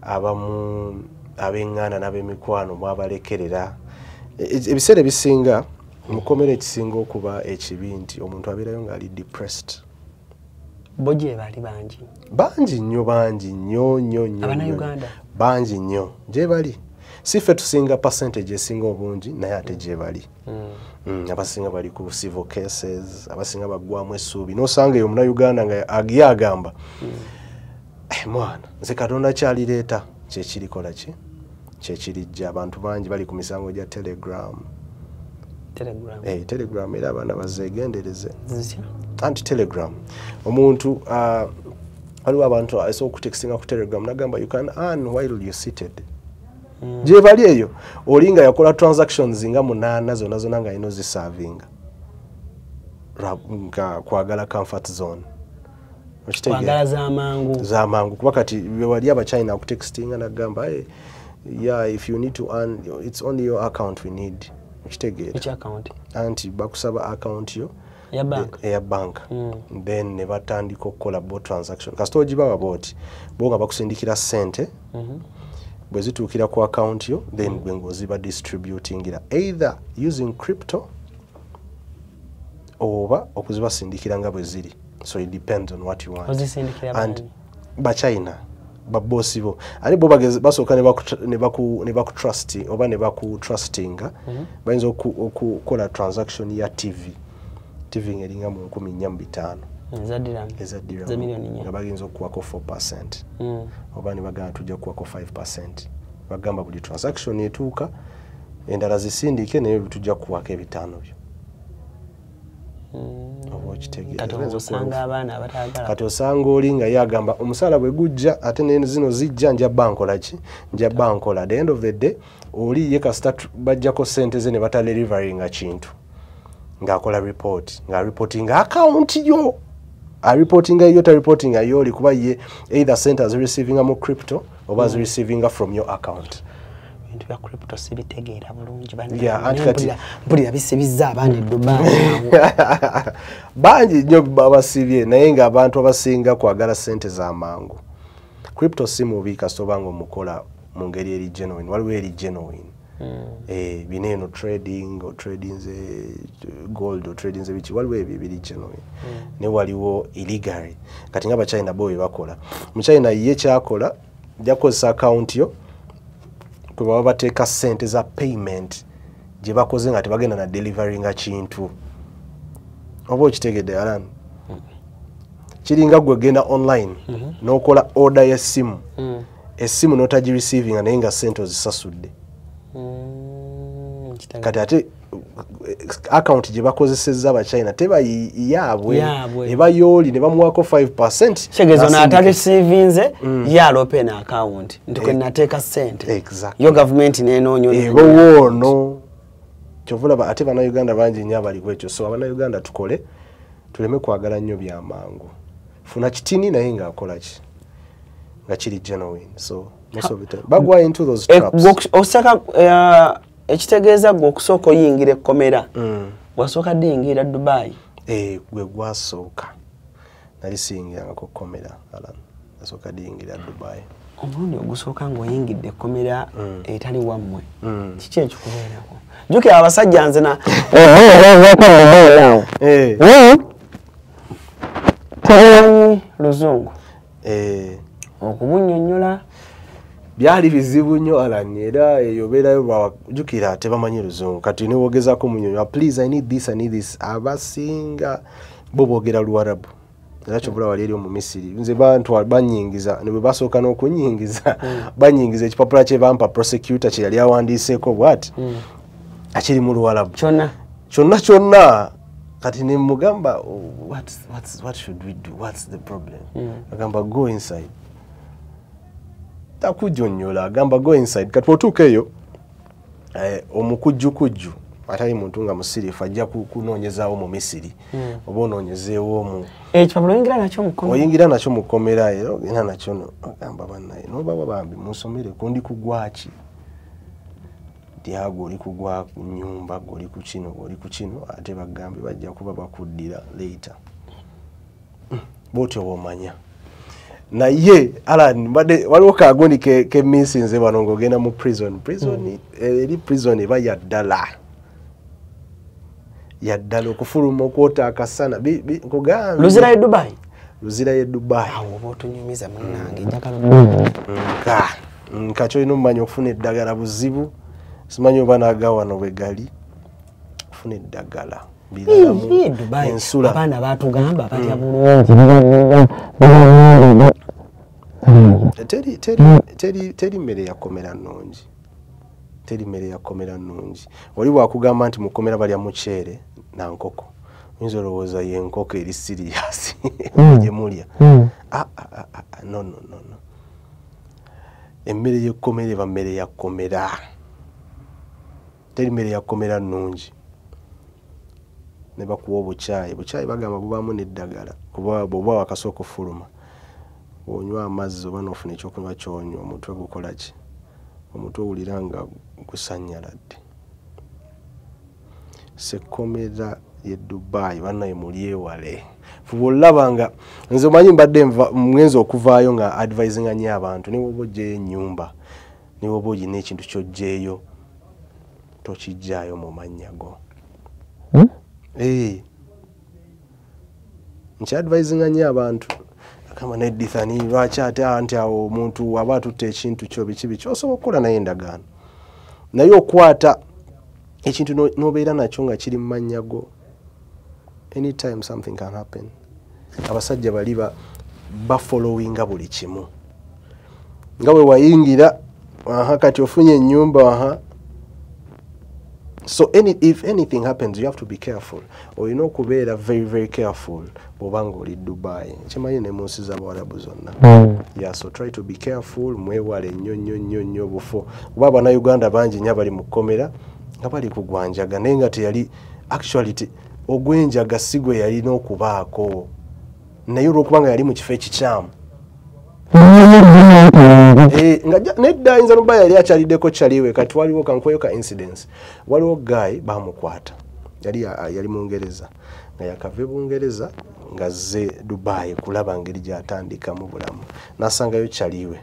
abamu ab'eŋŋanda n'ab'emikwano mwabalekerera. Ebiseera ebisinga mu kkomera ekisinga okuba ekibi nti omuntu abeerayo ng'ali depressed. Bo gye bali bangi? Bangi nnyo, bangi nnyo nnyo nnyo. Abannayuganda? Bangi nnyo gye bali. Si ffe tusinga percentage esinga obungi, naye ate gye bali. Abasinga bali ku civil cases, abasinga baggwamu essuubi. N'osanga eyo Omunnayuganda nga ye agamba, mwana nze Katonda kyalireeta kyekirikola ki, kyekirijja. Abantu bangi bali ku misango gya Telegram. Telegram. Telegram era abaana bazeegendereze. Anti Telegram omuntu waliwo abantu asobola okutextinga ku Telegram nagamba you can earn while you seated. Gye bali eyo oli nga yakola transactions nga 8 zonna zonna nga alina ozisavinga nga kwagala comfort zone. Kwagala z'amangu. Z'amangu kuba kati wali Abachina akutextinga nagamba hey, yeah, if you need to earn it's only your account we need. Okitegeera? Which account? Anti bakusaba account yo ya bank. Eya bank. Then ne batandika okukola bo transaction. Kasita ogibawa bw'oti bo nga bakusindikira ssente bwe zituukira ku account yo, then gwe ng'oziba distributingira either using crypto oba okuzibasindikira nga bwe ziri. So it depends on what you want. Ozisindikira and Bachina babosi bo ate bo basooka ne bakutrust oba ne bakutrustinga, bayinza okukola transaction ya TV ng'eringa mu 4,500 eza dirham nga bayinza okuwako 4% oba ne bagamba tujja kuwako 5%. Bagamba buli transaction etuuka endala zisindike naye tujja kuwako 5 byo. Kati osanga oli nga ye agamba omusaala bwe gujja ate ne zino zijja nja bankola ki, nja bankola. At the end of the day oli ye kasita bajjako ssente ze ne batadelivaringa kintu, ng'akola report, nga reportinga account yo, areportinga yo, tareportinga yo oli kuba ye either sente azireceiving mu crypto oba azireceiving from your account. Ebintu bya crypto sibitegeera bulungi mpulira bisibizza abaana e Dubai. Bangi nnyo babasibye, naye ng'abantu abasinga kwagala ssente z'amangu. Crypto si mubi kasita oba ng'omukola mu ngeri eri genuine. Waliwo eri genuine. Bino eno trading o trading gold o trading biki, waliwo ebyo ebiri genuine, ne waliwo illegal. Kati nga Abachina bo bwe bakola, Muchina ye kyakola, jakozesa account yo kwe baba bateeka ssente za payment gye bakoze nga tebagenda na deliveringa kintu. Oba okitegedde, Alan? Kiringa gwe genda online n'okola order y'essimu, essimu n'otagireceiving naye nga ssente ozisasudde. Kati ate account gye bakozesezza Abachina teba yaabwe, Yaabwe. eba yooli ne bamuwaako 5%. Kitegeeza ono n'asindika. Atareceivinze ye alope eno account nti kwe nateeka ssente. Exactly. Yo gavumenti n'enoonya ono. Ebowa ono kyova olaba ate Bannayuganda bangi nnyo abali ku ekyo. So Abannayuganda tukole tuleme kwagala nnyo byamangu. Funa kitini naye ng'akola ki nga kiri genuine. So most of the time bagwa into those traps. Osaka ekitegeeza gwe okusooka oyingira ekkomera, wasooka ddi yingira Dubai? Gwe gwasooka, nali siyingirangako kkomera, Alan. Nasooka diyingira Dubai. Omulundi ogusooka ng'oyingidde ekkomera etali wammwe, kiki ekikubeerako? Jjukira abasajja nze na tebamanyi luzungu okumunnyonnyola. Byali bizibu nnyo, Alan. Era eyo obeerayo lwajjukira tebamanyi luzungu. Kati newogezaako munyonyola, "Please, I need this, I need this." Abasinga bo boogera Luwarabu, era kyobula wali eri Omumisiri. Nze bantwa banyingiza, ne bwe basooka n'okunyingiza, banyingiza ekipapula kye bampa, prosecutor kye yali awandiiseeko bw'ati akiri mu Luwarabu. Kyonna? Kyonna kyonna. Kati nemugamba, "Oh, what should we do? What's the problem?" Agamba, "Go inside." Takujonyola, agamba, "Go inside." Kati bwotuuka eyo, omukujjukujju atali muntu nga musirifu ajja kunoonyezaawo mu Misiri oba onoonyezeewo mu Ekipapula oyingira nakyo mu kkomera? Oyingira nakyo mu kkomera, era ogenda nakyo ogamba bannaye nobawa, "Bambi munsomere kundi kugwaki dyago, oli kugwa nyumba, gwe oli ku kino, gwe oli ku kino." Ate bagambe bajja kuba bakuddira later. Bwotyo bwomanya. Naye Alan, mbadde waliwo kagundi ke missinze wano ng'ogenda mu prison. Prison eri prison eba yaddala yaddala, okufuluma okwota akasana nkugambye. Luzira ye Dubai? Luzira ye Dubai. Awo oba otunyumiza munnange, njagala. Nka kyolina omumanya, okufuna eddagala buzibu. Simanyi oba naga wano bwe gali okufuna eddagala biralamu. Ii, Dubai ensula. Abaana batugamba batya bulungi. Teri mmere yakomera nnungi, teri mmere yakomera nnungi. Oli bwakugamba nti mukomera balya muceere na nkoko, oyinza olowooza ye nkoko eri serious gye mulya. Ah, ah, ah, ah, no, no, no, no. Emmere y'ekkomera eba mmere ya kkomera. Teri mmere ya kkomera nnungi. Ne bakuwa obukyayi, bukyayi bagamba bubaamu n'eddagala, kuba bw'oba wakasooka ofuluma onywa amazzi oba n'ofuna ekyokunywa kyonywa, omutwe gukola ki? Omutwe owulira nga gusannyaladde. Sekkomera ye Dubai, bannaye mulyewale. Fuba olaba nga nze omanyi mbadde ngenza okuvaayo nga advisinga nnyo abantu, ne bw'oba oggyeyo ennyumba, ne bw'oba olina ekintu ky'oggyeyo, tokiggyaayo mu mannya go. Nkyadvisinga nnyo abantu. Agamba naye Dithani, lwaki ate anti awo omuntu aba atutte ekintu kyo biki biki, osobola okukola naye endagaano, naye okwata ekintu n'obeera nakyo nga kiri mu mannya go, anytime something can happen. Abasajja bali bafollowinga buli kimu nga bwe wayingira. Aha, kati ofunye ennyumba, aha. So if anything happens, you have to be careful. Olina okubeera very very careful bw'oba nga oli Dubai. Nkimanyi ne mu nsi z'Abawarabu zonna. Yeah, so try to be careful. Mwewale nnyo nnyo nnyo nnyo obufo, kuba Abannayuganda bangi nnyo abali mu kkomera nga bali kugwanjaga, naye nga teyali actually ogw'enjaga si gwe yalina okubaako, naye olw'okuba nga yali mu kifo ekikyamu. Nga nedda ayinza noba yali akyaliddeko kyaliwe. Kati waliwo kankweyo ka incidence. Waliwo guy bamukwata, yali Mungereza nga yakava e Bungereza ng'azze Dubai kulaba ngeri gy'atandikamu bulamu, n'asangayo kyaliwe.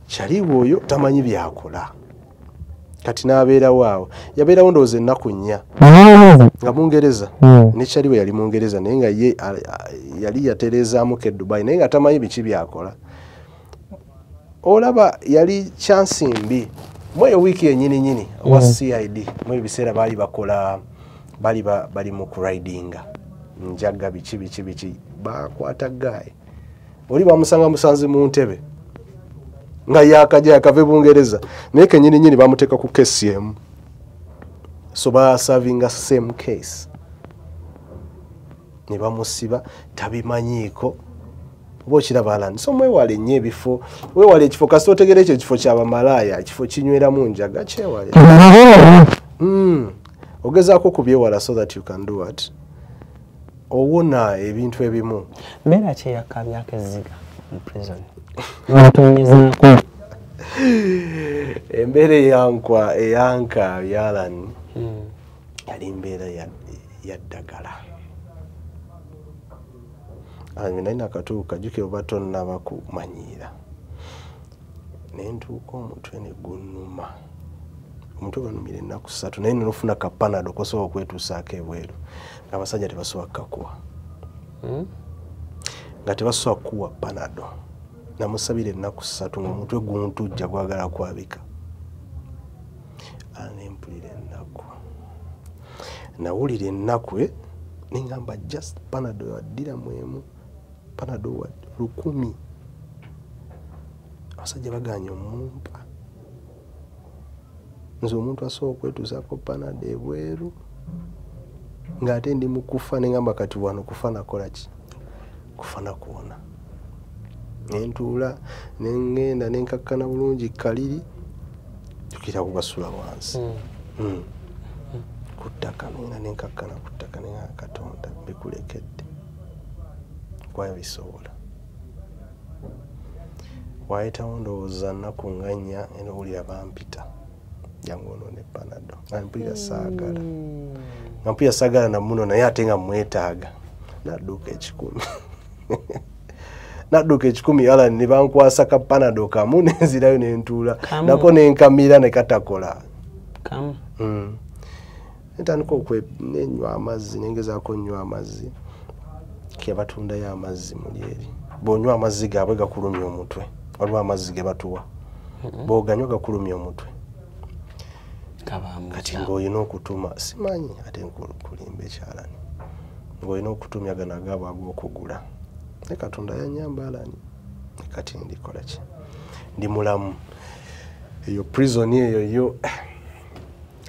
Kyaliwe oyo tamanyi byakola. Kati n'abeerawo awo, yabeerawo ndowooza ennaku 4 nga Mungereza. Ne Kyali we yali Mungereza, naye nga ye yali yatereezaamuko e Dubai, naye nga tamanyi biki byakola. Olaba yali chance mbi mweyo wiiki yennyini nyini owa CID. Mu biseera baali bakola, bali bali mu kuridinga njaga biki biki biki, bakwata guy oli bamusanga musanzi mu ntebe nga yakaja yakave Bungereza, naye kenyini nyini bamuteeka ku case emu, so basavinga same case ne bamusiba tabimanyiiko. Oba okiraba Alan, so mwewale nnyo ebifo, weewale ekifo kasita otegera ekyo ekifo kyabamalaaya, ekifo kinyweramu njaga, kyewale. Ogezaako okubyewala so that you can do what, owona ebintu ebimu. Mbeera ki eyakabyako ezziga mu prison? Batonyezaako. Embeera eyankwa eyankaabya Alan yali mbeera ya ddagala. Alan, nali nakatuuka, jjukira oba tonnaba kumanyiira, ne ntuuka omutwe ne gunnuma, omutwe gwanumira ennaku 3, naye nofuna ka Panadol kosobola okwetuusaako ebweru, ng'abasajja tebasobola kukakuwa, nga tebasobola kukuwa Panadol. Namusabira ennaku 3 ng'omutwe guntujja gwagala kwabika. Ne mpulira ennaku, nawulira ennaku ne ngamba just Panadol waddiramu emu, Panadol wa 1000. Abasajja bagaanye omumpa. Nze omuntu asobola okwetuusaako Panadol ebweru ng'ate ndi mu kufa, ne ngamba kati wano kufa nakola ki? Kufa nakuwona. Ne ntuula ne ŋŋenda ne nkakkana bulungi kaliri, jjukira kubasula wansi ku ttaka, nengenda ne nkakkana ku ttaka, ne ngamba Katonda mbikulekedde, kwayo bisobola. Waayitawo ndowooza nnaku nga 4, era owulira bampita, jangu onoone Panadol. Nga mpulira saagala, nga mpulira saagala namuno, naye ate nga mwetaaga. Nadduka 1,000, nadduka 1,000 Alan, ne bankwasa ka Panadol kamu, ne nzirayo ne ntuula nako ne nkamira ne katakola. Ntandika nenywa amazzi, nengezaako nnywa amazzi, ke batundayo amazzi muli eri. Bw'onywa amazzi gaabwe gakulumya omutwe, waliwo amazzi ge batuwa, bw'oganywa gakulumya omutwe. Kati ng'olina okutuma, simanyi ate nkulimba ekyalani, ng'olina okutumya gano agaabwe ag'okugula. Ne Katonda yannyamba Alan, kati ndikola ki? Ndi mulamu. Eyo prison eyo yo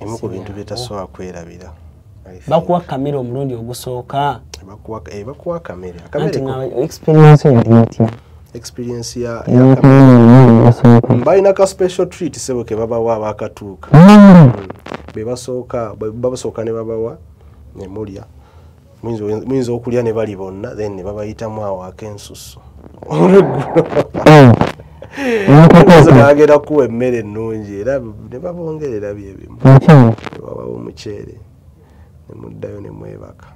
emu ku bintu byetasobola kwerabira. Bakuwa kamere omulundi ogusooka? Bakuwa kamere. Experience yali etya? Experience ya balina ka special treat sebo ke babawa abakatuuka. Be basooka ne babawa ne mulya. Muyinza okulya ne bali bonna, then ne babayitamu awo ak'ensusu. Bagenda kuwa emmere ennungi era ne babongerera byebimu. Ne babawa omuceere ne muddayo ne mwebaka.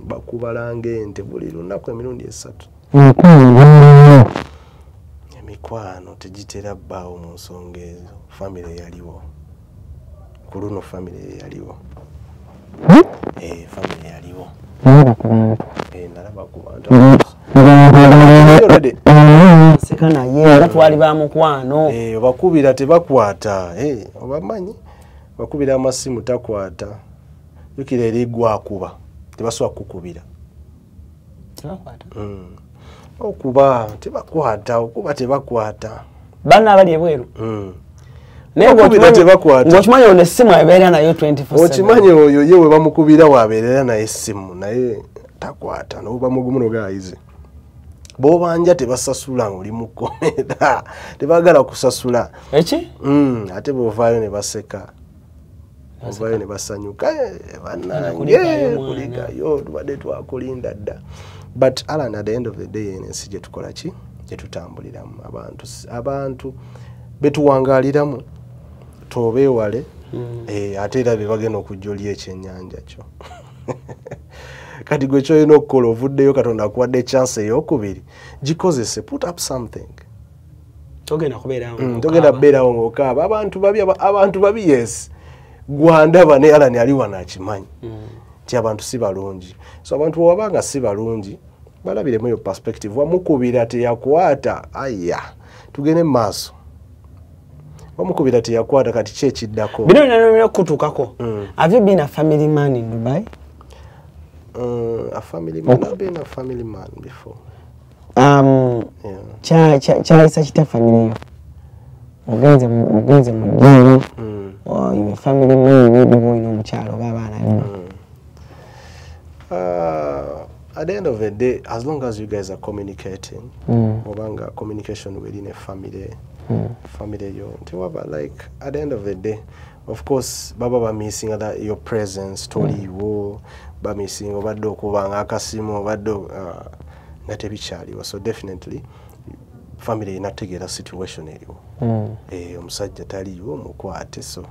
Bakubalanga ente buli lunaku emirundi 3. Emikwano tegitera bbaawo mu nsonga ezo. Famire yaliwo ku luno, famire yaliwo. Famire yaliwo. Nalaba ku bantu. Seka naye nga twali ba mukwano. Obakubira tebakwata. Obamanyi bakubira amasimu takwata. Jjukira eri gwakuba tebasobola kukubira. Tebakwata. Okuba tebakwata, okuba tebakwata. Bana abali ebweru. Naye tebakwata. Ng'okimanyi ono essimu abeera nayo 24/7. Okimanyi oyo ye we bamukubira wabeerera naye essimu, naye takwata, n'oba mugumu n'ogayize. Bw'obanja tebasasula ng'oli mu kkomera, tebaagala kusasula. Eki? Ate bw'ovaayo ne baseka. Ovaayo ne basanyuka, bannange kulikayo, tubadde twakulinda dda. But Alan, at the end of the day, ensi gye tukola ki? Gye tutambuliramu, abantu betuwangaaliramu tobeewale, ate era be bagenda okujja oli ekyennyanja kyo. Kati gwe ky'olina okukola, ovuddeyo, Katonda akuwadde chance ey'okubiri, gikozese, put up something. Togenda kubeerawo. Togenda kubeerawo ng'okaaba. Abantu babi yes. Gwandaba ne Alan ali wano akimanyi. Nti abantu si balungi. So abantu bw'obanga si balungi, balabiremu eyo perspective. Wamukubira teyakwata, aya. Tugende mu maaso. Wamukubira teyakwata kati ki ekiddako? Bino byonna kutuukako. Have you been a family man in Dubai? A family man. I've been a family man before. Kyayisa kitya family yo? Ogenze mu ddiini. You a family man, maybe olina omukyala oba abaana. At the end of the day, as long as you guys are communicating, obanga communication within a family, family yo, like at the end of the day, of course, baba ba missing other your presence, toliwo, ba missing obadde okubanga akasimu, obadde nga tebikyaliwo. So definitely, family inategeera situation eriwo. Omusajja taliiwo mukwate so.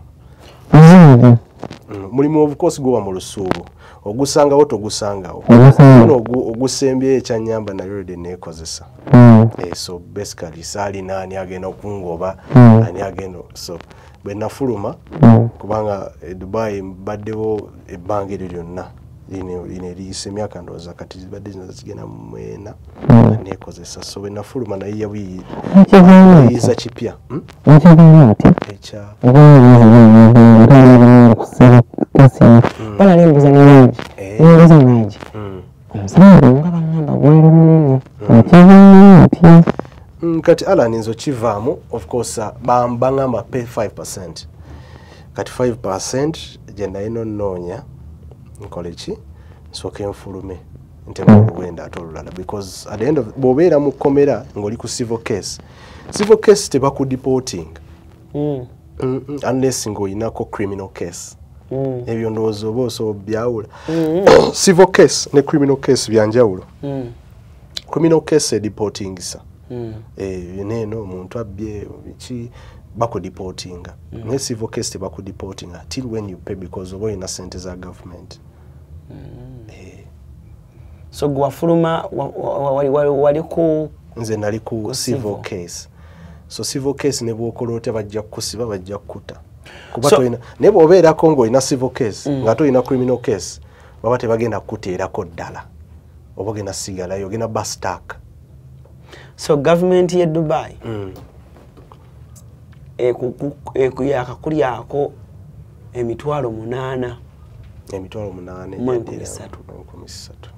Mulimu of course guba mu lusuubo. Ogusangawo togusangawo. Guno ogusembyeyo ekyannyamba nayo already neekozesa. So basically saalina ani agenda okungoba, ani agenda so bwe nafuluma kubanga e Dubai mbaddewo ebbanga eryo lyonna lino eriyise emyaka ndowooza kati zibadde zino zigenda 4 neekozesa. So bwe nafuluma naye yayiza kipya. Ekya kati Alan nzo kivaamu of course bangamba pay 5%. Kati 5% gye nalina nnoonya nkole ki nsooke nfulume nteme olugendo ate olulala because at the end of bw'obeera mu kkomera ng'oli ku civil case tebakudeporting unless ng'olinako criminal case. Ebyo ndowooza oba osobola byawula. Civil case ne criminal case bya njawulo. Criminal case edeportingisa. Neeno omuntu abbye biki bakudeportinga. Naye civil case tebakudeportinga till when you pay because oba olina ssente za government. So gwe wafuluma wali ku nze nali ku civil case. So civil case ne bw'okola otya bajja kukusiba bajja kukuta. Kuba toyina naye bw'obeerako ng'olina civil case nga toyina criminal case baba tebagenda kukuteerako ddala. Oba ogenda sigalayo ogenda ba stuck. So government ye Dubai yakakulyako 800,000. 8,300.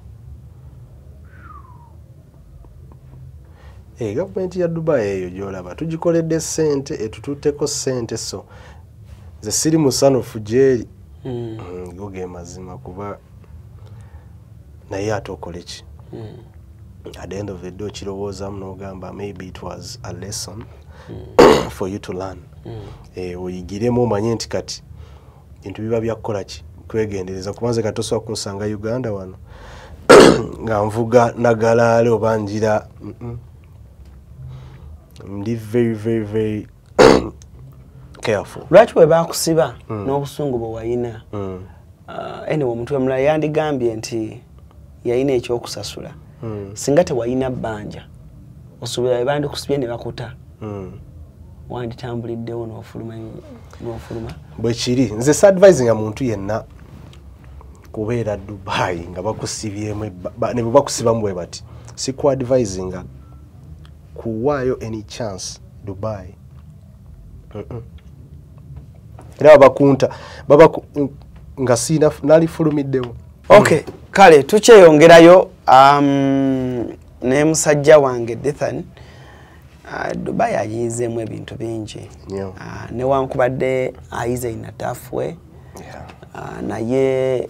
Gavumenti ya Dubai eyo gy'olaba tugikoledde ssente etututteko ssente so nze siri musanufu gy'eri. Go ge mazima kuba naye ate okole ki? At the end of the day okirowoozaamu n'ogamba maybe it was a lesson for you to learn. Oyigiremu omanye nti kati ebintu biba bya kukola ki? Kwegendereza kuba nze kati tosobola kunsanga Uganda wano nga nvuga nagalaale oba njira. Ndi very very very careful. Lwaki bwe baakusiba n'obusungu bwe wayina? Anyway, omuntu omulala yandigambye nti yalina ekyokusasula. Singa tewalina bbanja osuubira bwe bandikusibye ne bakuta wanditambuliddewo n'ofuluma. Bwe kiri nze si-advisinga muntu yenna kubeera Dubai nga bakusibyemu ne bwe bakusibamu bwe bati. Sikuadvisinga kuwaayo any chance Dubai. Era babakunta nga sina nalifulumiddewo. Okay, kale tukyeyongerayo ne musajja wange Dethan. Dubai ayizeemu ebintu bingi. Newankubadde ayize in a tough way. Naye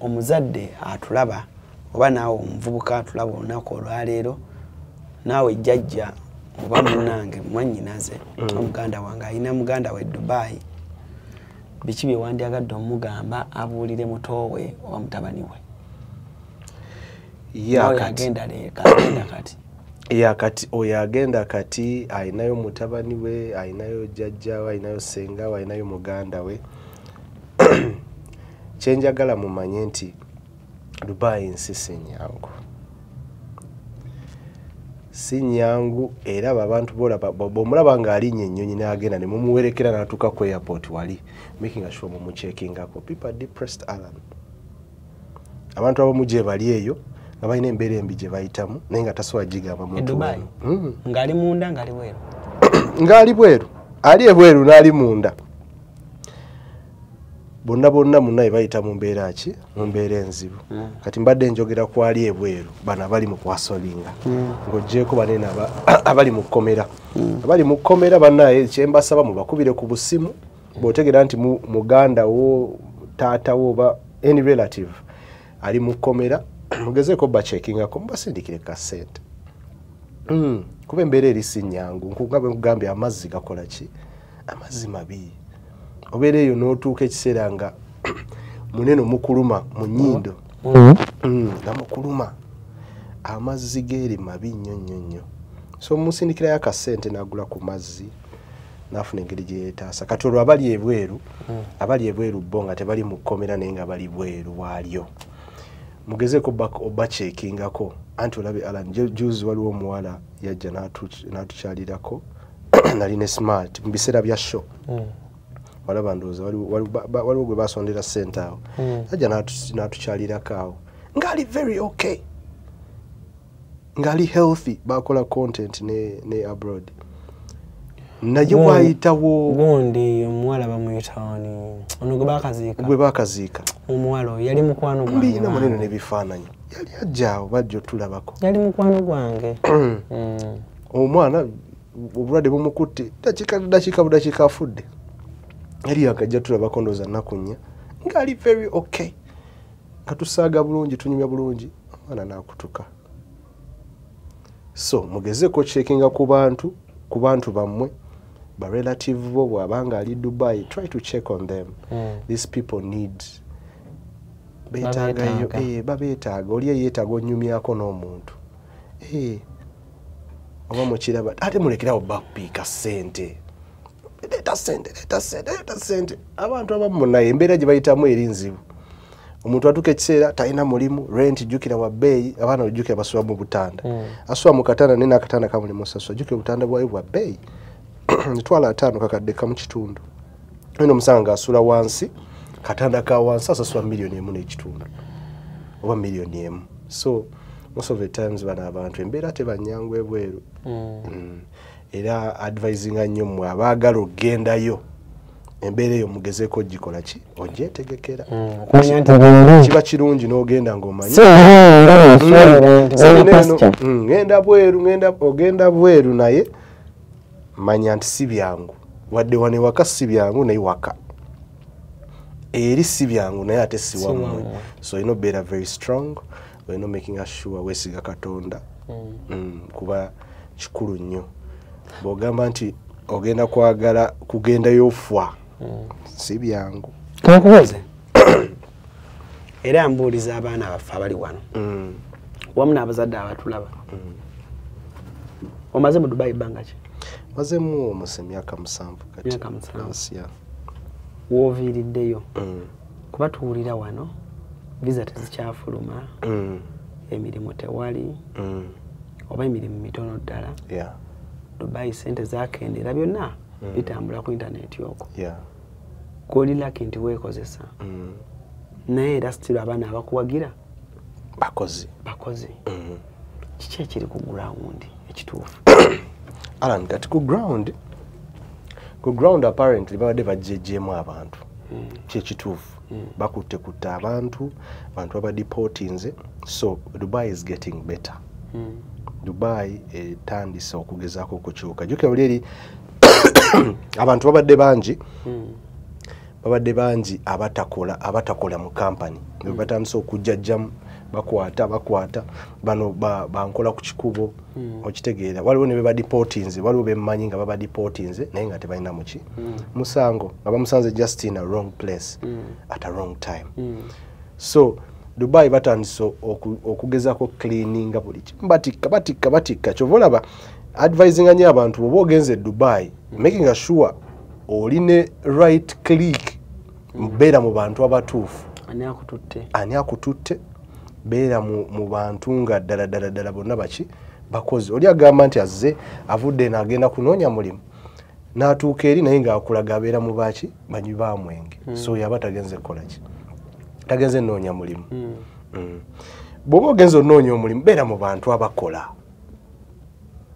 omuzadde atulaba oba naawe omuvubuka atulaba olunaku olwaleero naawe jjajja oba munnange mwannyinaze omuganda wange alina muganda we Dubai, biki bye wandyagadde omugamba abuulire muto we oba mutabani we? Kati oyo agenda kati alinayo mutabani we, alinayo jjajja we, alinayo ssenga we, alinayo muganda we. Kyenjagala mumanye nti Dubai nsi si nnyangu. Si nyangu. Era abo abantu bolaba, bw'omulaba ng'alinnya ennyonyi n'agenda ne mumuwerekera n'atuuka ku airport wali, making sure mumucheckingako. People are depressed, Alan. Abantu abamu gye bali eyo nga balina embeera embi gye bayitamu, naye nga tasobola gigamba muntu. E Dubai? Ng'ali munda, ng'ali bweru? Ng'ali bweru, ali ebweru n'ali munda, bonna bonna munnaye bayita mu mbeera ki, mu mbeera enzibu. Kati mbadde njogera ku ali ebweru, bano abali mu kwasolinga, ng'oggyeeko banene abali mu kkomera. Abali mu kkomera bannaye, kyembasaba, mubakubire ku busimu. Bw'otegeera nti muganda wo, taata wo oba any relative ali mu kkomera, mugezeeko bacheckingako, mubasindikire ka ssente. Kuba embeera eri si nnyangu. Nga bwe nkugambye, amazzi gakola ki, amazzi mabi. Obeera eyo n'otuuka ekiseera nga munene mukuluma mu nnyindo, nga mukuluma. Amazzi geeri mabi nnyo nnyo nnyo. So musindikirayo akasente n'agula ku mazzi n'afuna engeri gye yeetaasa. Kati olwo abali ebweru, abali ebweru bo nga tebali mu kkomera naye nga bali bweru waalyo, mugezeeko obacheckingako. Anti olabe Alan, juzi waliwo omuwala yajja n'atukyalirako, nali ne Smart mu biseera bya show. Walaba, ndowooza waliwo gwe basondera ssente awo. Ajja n'atukyalirako awo ng'ali very okay, ng'ali healthy, bakola content ne abroad, naye wayitawo Gundi omuwala bamuyita ani ono gwe bakaziika? Gwe bakaziika. Omuwala oyo yali mukwano gwange. Mbiina munene n'ebifaananyi, yali ajja awo, bajja otulabako. Yali mukwano gwange. Omwana obulwadde bumukutte, dakiika dakiika budakiika afudde. Yali yakajja tulabako ndowooza nnaku 4, ng'ali very okay, nga tusaaga bulungi, tunyumya bulungi, omwana n'akutuka. So mugezeeko checkinga ku bantu bammwe, ba relative bo. Bw'abanga ali Dubai, try to check on them. These people need, beetaagayo. Babeetaaga. Eh, babeetaaga. Oli yeetaaga onyumyako n'omuntu. Oba mukiraba, ate mulekerawo bakupiika ssente, leeta ssente, leeta ssente, leeta ssente. Abantu abamu munaye embeera gye bayitamu eri nzibu. Omuntu atuuka ekiseera talina mulimu, rent jjukira wa bbeeyi, abaana ojjukira basula mu butanda. Asula mu katanda naye n'akatanda kamuli musasula. Jjukira obutanda bwayo bwa bbeeyi, 50,000 kakadde kamu kitundu. Eno omusanga ng'asula wansi, katanda ka wansi, asasula 1.5 miliyoni oba 1 miliyoni. So most of the times bano abantu embeera tebanyangu ebweru. Era advisinga nnyo mmwe abaagala okugendayo, embeera eyo mugezeeko ogikola ki, ogyetegekera. Okumanya nti bweru Kiba kirungi n'ogenda ng'omanyi si nga nsuubira nti Sirina bweru eno, pastor. Ngenda bweru, ngenda ogenda bweru, naye manya nti si byangu. Wadde wano ewaka si byangu, naye waka eri si byangu, naye ate si Si wammwe. wammwe. So olina obeera very strong, olina making sure weesiga Katonda. Kuba kikulu nnyo. Bw'ogamba nti ogenda kwagala kugendayo ofwa, si byangu. Kankubuuze, era mbuuliza abaana baffe abali wano wamu n'abazadde abatulaba. Omaze mu Dubai bbanga ki? Mazemu omusa emyaka 7 kati. Myaka 7. Yes, yeah. Wooviiriddeyo, kuba tuwulira wano visa tezikyafuluma, emirimu tewali, oba emirimu mitono ddala. Dubai sente zakendera, byonna bitambula ku intaneti okwo. Gwoli lucky nti weekozesa, naye era still abaana abakuwagira bakozi. Bakozi. Kiki ekiri ku ground ekituufu? Alan, kati ku ground apparently babadde bajjejjeemu abantu. Kyekituufu, bakutte kutte abantu, abantu babadeportinze. So Dubai is getting better. Dubai etandise okugezaako okukyuka. Jjukira buli eri abantu babadde bangi, babadde bangi abatakola mu kampani. Batandise okujjajjamu, bakwata bakwata bano bankola ku kikubo. Okitegeera, waliwo ne bebadeportinze, waliwo bemmanyi nga babadeportinze naye nga tebalina muki musango, nga bamusanze just in a wrong place at a wrong time. So Dubai batandise okugezaako cleaninga buli kimu, batikka batikka batikka. Kyova olaba advisinga nnyo abantu, bw'oba ogenze e Dubai, making sure oli ne right clique, beera mu bantu abatuufu. Ani akututte? Ani akututte? Beera mu bantu nga ddala ddala ddala bonna baki Bakozi oli agamba nti azze avudde n'agenda kunoonya mulimu, n'atuuka eri naye ng'akulaga abeera mu baki banywi ba mwenge. So yaba tagenze kukola ki, tagenze nnoonya mulimu. Bw'oba ogenze onoonya omulimu, beera mu bantu abakola.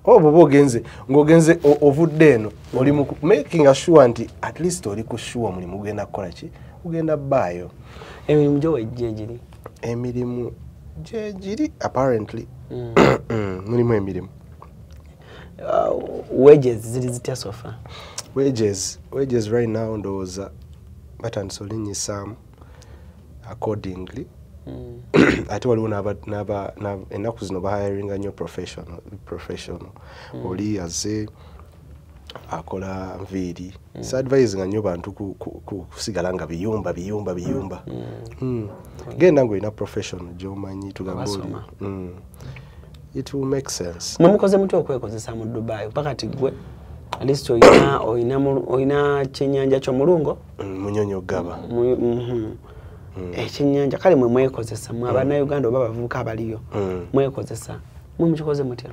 Oba bw'oba ogenze ng'ogenze ovudde eno, oli mu making sure nti at least oli ku sure omulimu gugenda kukola ki, gugenda bbaayo. Emirimu gyo wejja egiri? Emirimu gyegiri apparently. Mulimu emirimu. Wages ziri zitya so far? Wages right now ndowooza batandise olinnyisaamu accordingly. Ate waliwo ennaku zino bahiringa nnyo professional. Oli azze akola nviiri. Sadvisinga nnyo bantu kusigala nga biyumba biyumba biyumba. Genda ng'olina professional gy'omanyi, tugambe oli. Abasoma. It will make sense. Mwe mukoze mutya okwekozesa mu Dubai? Paka ti gwe at least olina kyennyanja ky'omulungo? Munyonyo gaba. Ekyennyanja kale mwe mwekozesa, mwe Abannayuganda oba abavubuka abaliyo, mwekozesa. Mwe mukikoze mutya?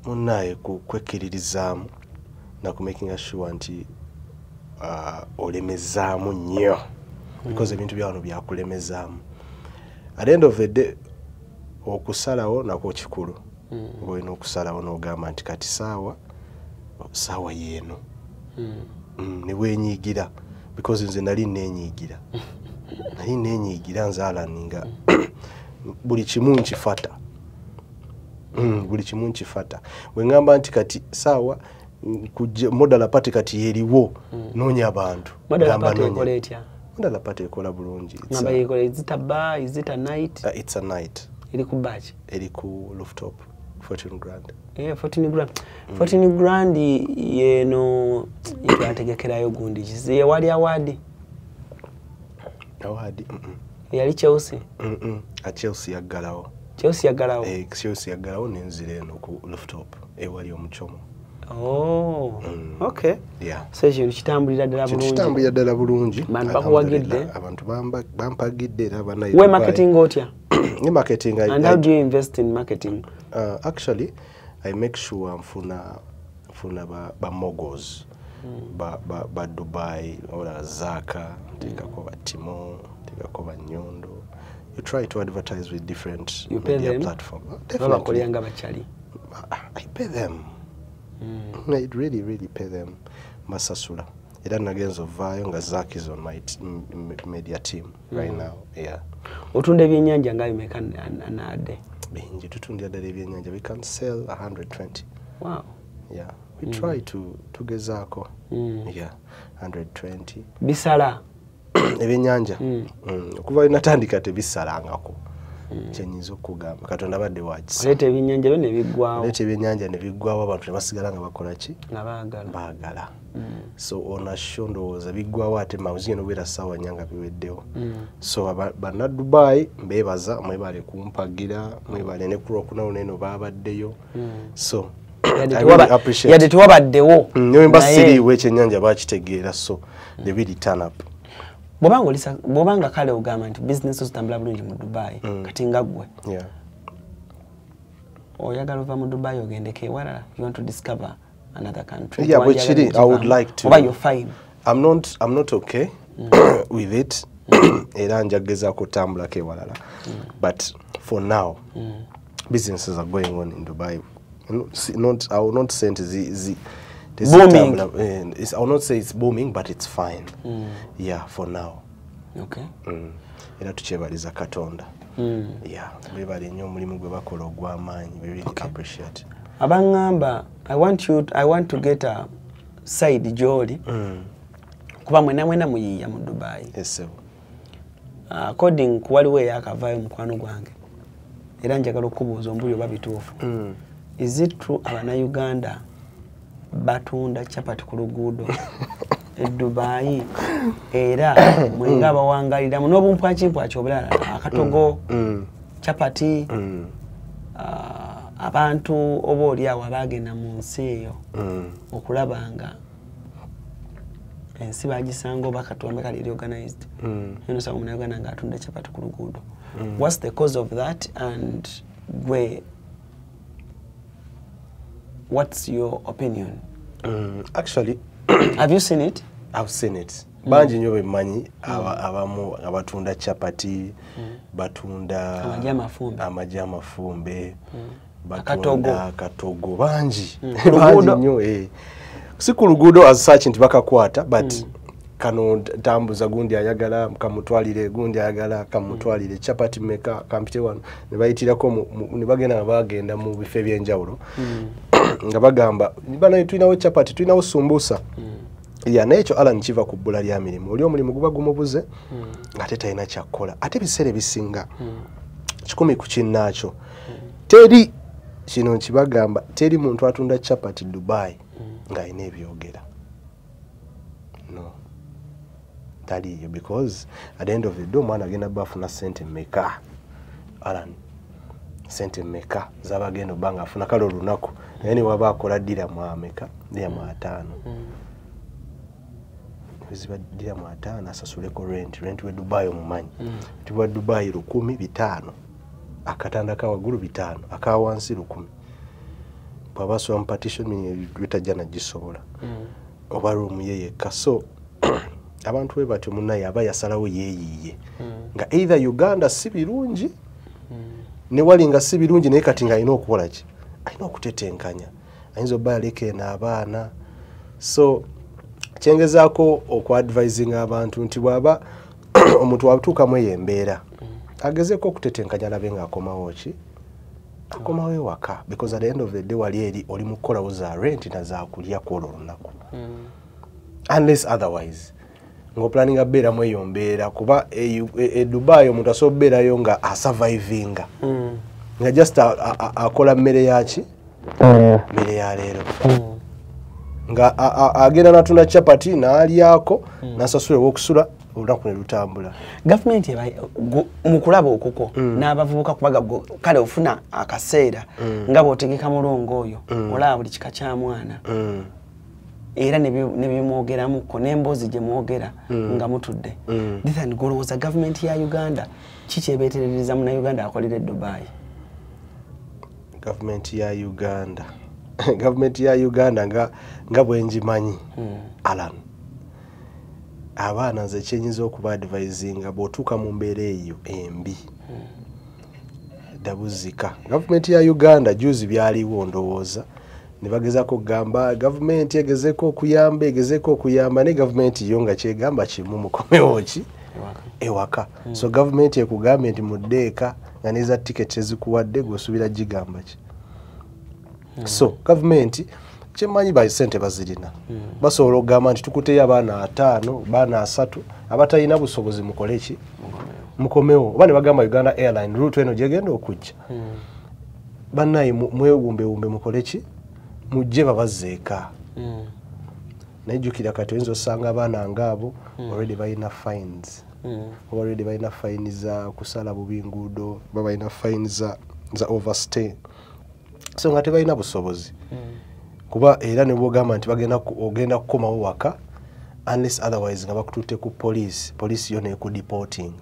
Munnaye, kwekkiririzaamu na ku making sure nti olemezaamu nnyo, because ebintu bya wano byakulemezaamu. At the end of the day, okusalawo nakwo kikulu. Olina okusalawo n'ogamba nti kati saawa yeeno. Ne weenyiigira, because nze nali neenyiigira, nali neenyiigira nze Alan, nga buli kimu nkifata. Buli kimu nkifata. Bwe ŋŋamba nti kati saawa kujja Modala Party, kati yeriwo, noonya abantu. Modala Gamba Party noonya. ekola etya? Modala Party ekola bulungi. Ngamba yekola, is it a bar, is it a night? It's a night. Eri ku baki? Eri ku rooftop 14 Grand. 14 Grand. 14 Grand yeno yetwategekerayo gundi. Ye wali award. Award. Yali Chelsea. A Chelsea yaggalawo. Chelsea yaggalawo. Eh, Chelsea yaggalawo nenzira eno ku rooftop ewali omuchomo. Oh. Okay. Yeah. So ekintu kitambulira ddala Kintu bulungi. kitambulira ddala bulungi. Abantu bakuwagidde. Alhamdulillah, abantu bampagidde era bana. We marketing otya? Ni marketing And how do you invest in marketing? Actually, I make sure nfuna ba mogos ba Dubai ola Zaka, nteekako ba Timo, nteekako ba Nyondo. You try to advertise with different You pay media them? platform. Baba Definitely. bakolera nga bakyali. I pay them. I really really pay them. Masasula. Era nagenza ovaayo nga Zak is on my media team right now. Yeah. Otunda ebyennyanja nga bimeka naadde? Bingi, tutundira ddala ebyennyanja. We can sell 120. Wow. Yeah. We try to tugezaako. Yeah. 120. Bisala. Ebyennyanja. Okuva lwe natandika tebisalangako. Kyenyinza okugamba. Katonda abadde wa kisa. Oleeta ebyennyanja byo ne biggwawo. Oleeta ebyennyanja ne biggwawo, abantu ne basigala nga bakola ki? Nga baagala. Baagala. So ona show ndowooza biggwawo ate mangu, zigenda okubeera ssaawa 4 nga biweddewo. So banna Dubai mbeebaza, mwebale kumpagira, mwebale ne ku Lwokuna eno baabaddeyo. So I really appreciate. Yadde tewabaddewo. Ne mba siriiwo, ekyennyanja bakitegeera, so they really turn up. Bw'obanga kale ogamba nti bizinesi zitambula bulungi mu Dubai, kati nga ggwe oyagala ova mu Dubai ogendeko ewalala, you want to discover another country? Yeah, bwe kiri, I would like to. Oba you're fine? I'm not okay with it. Era njagezaako otambulako ewalala. But for now, businesses are going on in Dubai. Not, I will not say nti zi Booming. I will not say it's booming, but it's fine. Yeah, for now. Era tukyebaliza Katonda. Yeah, bebale nnyo omulimu gwe bakola ogw'amaanyi. We really appreciate. Abaŋŋamba I want to get a side gy'oli, kuba mwena mwena muyiiya mu Dubai. Yes, sir. According ku waliwo eyakavaayo mukwano gwange, era njagala okubuuza ombuli oba bituufu. Is it true Abannayuganda batunda chapati ku luguudo e Dubai, era mwenga abawangaliramu n'obumpwakimpwaki obulala, akatogo, chapati, abantu oba oli awo abaagenda mu nsi eyo okulaba nga ensi bagisanga oba katuwambe kale eri organized, nosanga omunnayuganda ng'atunda chapati ku luguudo? What's the cause of that, and gwe What's your opinion? Actually, have you seen it? I've seen it. Bangi nnyo bemmanyi abamu abatunda chapati, batunda amagi amafumbe, batunda katogo, bangi bangi nnyo. Si ku luguudo as such nti bakakwata, but kano tambuza gundi ayagala kamutwalire, gundi ayagala kamutwalire, chapati meka kampite wano, ne bayitirako ne bagenda bagenda mu bifo ebyenjawulo nga bagamba bana tulinawo chapati, tulinawo sumbusa. Ya naye ekyo Alan kiva ku bbula lya mirimu. Oli omulimu guba gumubuze ng'ate talina kyakkola, ate ebiseera ebisinga 10 ku kinnaakyo teri kino nkibagamba, teri muntu atunda chapati Dubai ng'alina ebyogera. No, taliyo, because at the end of the day omwana agenda bba afuna sente mmeka, Alan, sente mmeka z'aba agenda obba ng'afuna kale olunaku, naye ne waba akola ddiramu ameka, ddiramu 5. Ziba ddiramu 5 asasuleko rent we Dubai omumanyi. Tibwa Dubai 1,500, akatanda ka waggulu 500, aka wansi 1,000. Bw'aba asula mu partition lwetajja nagisobola, oba room ye yekka. So abantu bwe batyo munnaye aba yasalawo yeeyiye nga either Uganda si birungi ne wali nga si birungi, naye kati ng'alina okukola ki? Alina okutetenkanya, ayinza obba yaleka eno abaana. So kyengezaako okuadvisinga abantu nti bw'aba omuntu watuukamu eyo embeera agezeeko okutetenkanya alabe ng'akomawo ki, akomawo ewaka, because at the end of the day wali eri oli mu kukolawo za rent na za kulya kwolwo olunaku, unless otherwise ng'oplaninga beeramu eyo mbeera. Kuba e Dubai omuntu asobola obeerayo nga asurvivinga, nga just akola mmere yaki, mmere ya leero, nga agenda natunda chapati n'alyako n'asasula ew'okusula, olunaku ne lutambula. Gavumenti mu kulaba okuko n'abavubuka, kubaga kale ofuna akaseera nga bw'otegeka mulongo oyo, olaba buli kika kya mwana era ne bimwogeramuko n'emboozi gye mwogera nga mutudde. Dithan, golowooza gavumenti ya Uganda kiki ebeeterereza munnayuganda akolera e Dubai? Gavumenti ya Uganda, gavumenti ya Uganda nga bwe ngimanyi, Alan, abaana nze kyenyinza okuba advisinga bw'otuuka mu mbeera eyo embi dabuzika. Gavumenti ya Uganda juzi byaliwo ndowooza ne bagezaako okugamba gavumenti egezeeko okuyamba, egezeeko okuyamba, naye gavumenti yo nga kyegamba kimu, mukomewo ki ewaka. So gavumenti ekugambye nti mudde eka nga neza tiketi ezikuwadde gw'osuubira gigamba ki? So gavumenti kyemmanyi ba sente bazirina, basobola okugamba nti tukuteyo abaana 5, baana 3 abatalina busobozi mukole ki, mukomewo. Oba ne bagamba Uganda Airline route eno gyegenda okujja, bannaye mwewumbewumbe mukole ki, mujje babazze eka. Naye jjukira kati oyinza osanga abaana ngaabo already balina fines, oba already balina fine za kusala bubi nguudo, oba balina fine za overstay, so nga tebalina busobozi. Kuba era ne bwogamba nti bagenda ogenda kukomawo waka, unless otherwise nga bakututte ku poliisi, poliisi yo nekudeporting.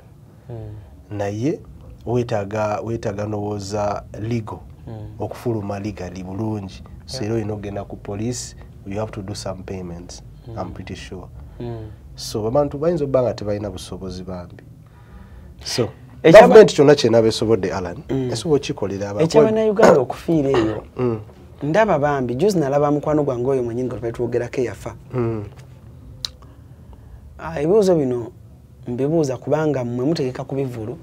Naye weetaaga ndowooza legal okufuluma legally bulungi. So era olina okugenda ku poliisi, you have to do some payments, I'm pretty sure. So abantu bayinza okuba nga tebalina busobozi bambi. So gavumenti kyonna kyenaaba esobodde, Alan, esobola okikolera. Ekyabannayuganda okufiira eyo, ndaba bambi juzi nalaba mukwano gwange oyo mwenyini nga twogerako eyafa. Ebibuuzo bino mbibuuza kubanga mmwe mutegeka ku bivvulu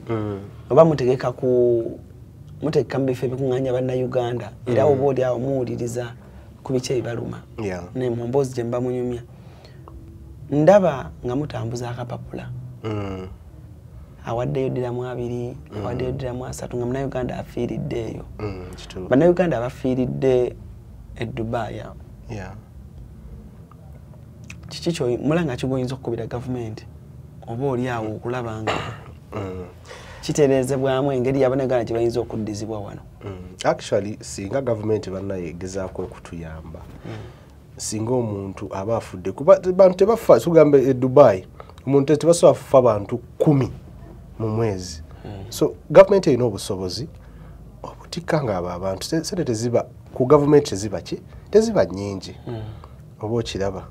oba mutegeka mu bifo ebikuŋŋaanya bannayuganda, era oba oli awo muwuliriza ku biki ebibaluma ne mu mboozi gye muba munyumya. Ndaba nga mutambuza akapapula, awaddeyo ddiramu 2, awaddeyo ddiramu 3, nga munnayuganda afiiridde eyo. Bannayuganda abafiiridde e Dubai awo, kiki kyo mulanga kigoyinza okukubira gavumenti oba oli awo okulaba nga kitereezebwamu engeri y'abannayuganda gye bayinza okuddizibwa wano? Actually singa gavumenti bannaye egezaako okutuyamba, singa omuntu aba afudde, kuba bantu tebafa, tugambe e Dubai omuntu tebasobola kufa bantu 10 mu mwezi. So gavumenti erina obusobozi obutikka nga abo abantu sente teziba Ku gavumenti teziba ki, teziba nnyingi. Oba okiraba,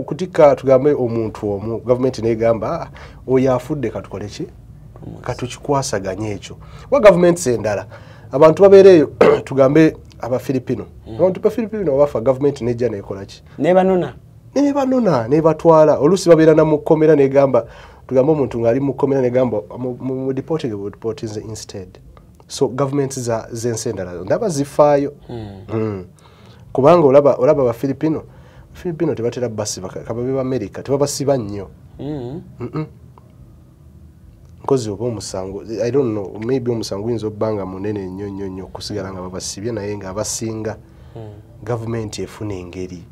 kutikka tugambe omuntu omu, gavumenti negamba, "Ah, oyo afudde, katukole ki, katukikwasaganye ekyo." Wa gavumenti endala abantu babeereeyo, tugambe Abafilipino, abantu Bafilipino bafa, gavumenti nejja nekola ki? Nebanona. Nebanona nebatwala. Oluusi babeera na mukomera, negamba, tugambe omuntu ng'ali mukomera, negamba mu deporting, deporting instead. So gavumenti z'ensi endala ndaba zifaayo. Kubanga olaba Abafilipino, Filipino tebatera basiba, kababe b'Amerika tebabasiba nnyo. Nkozi oba omusango, I don't know, maybe omusango guyinza okuba nga munene nnyo nnyo nnyo okusigala nga babasibye, naye nga abasinga gavumenti efuna engeri.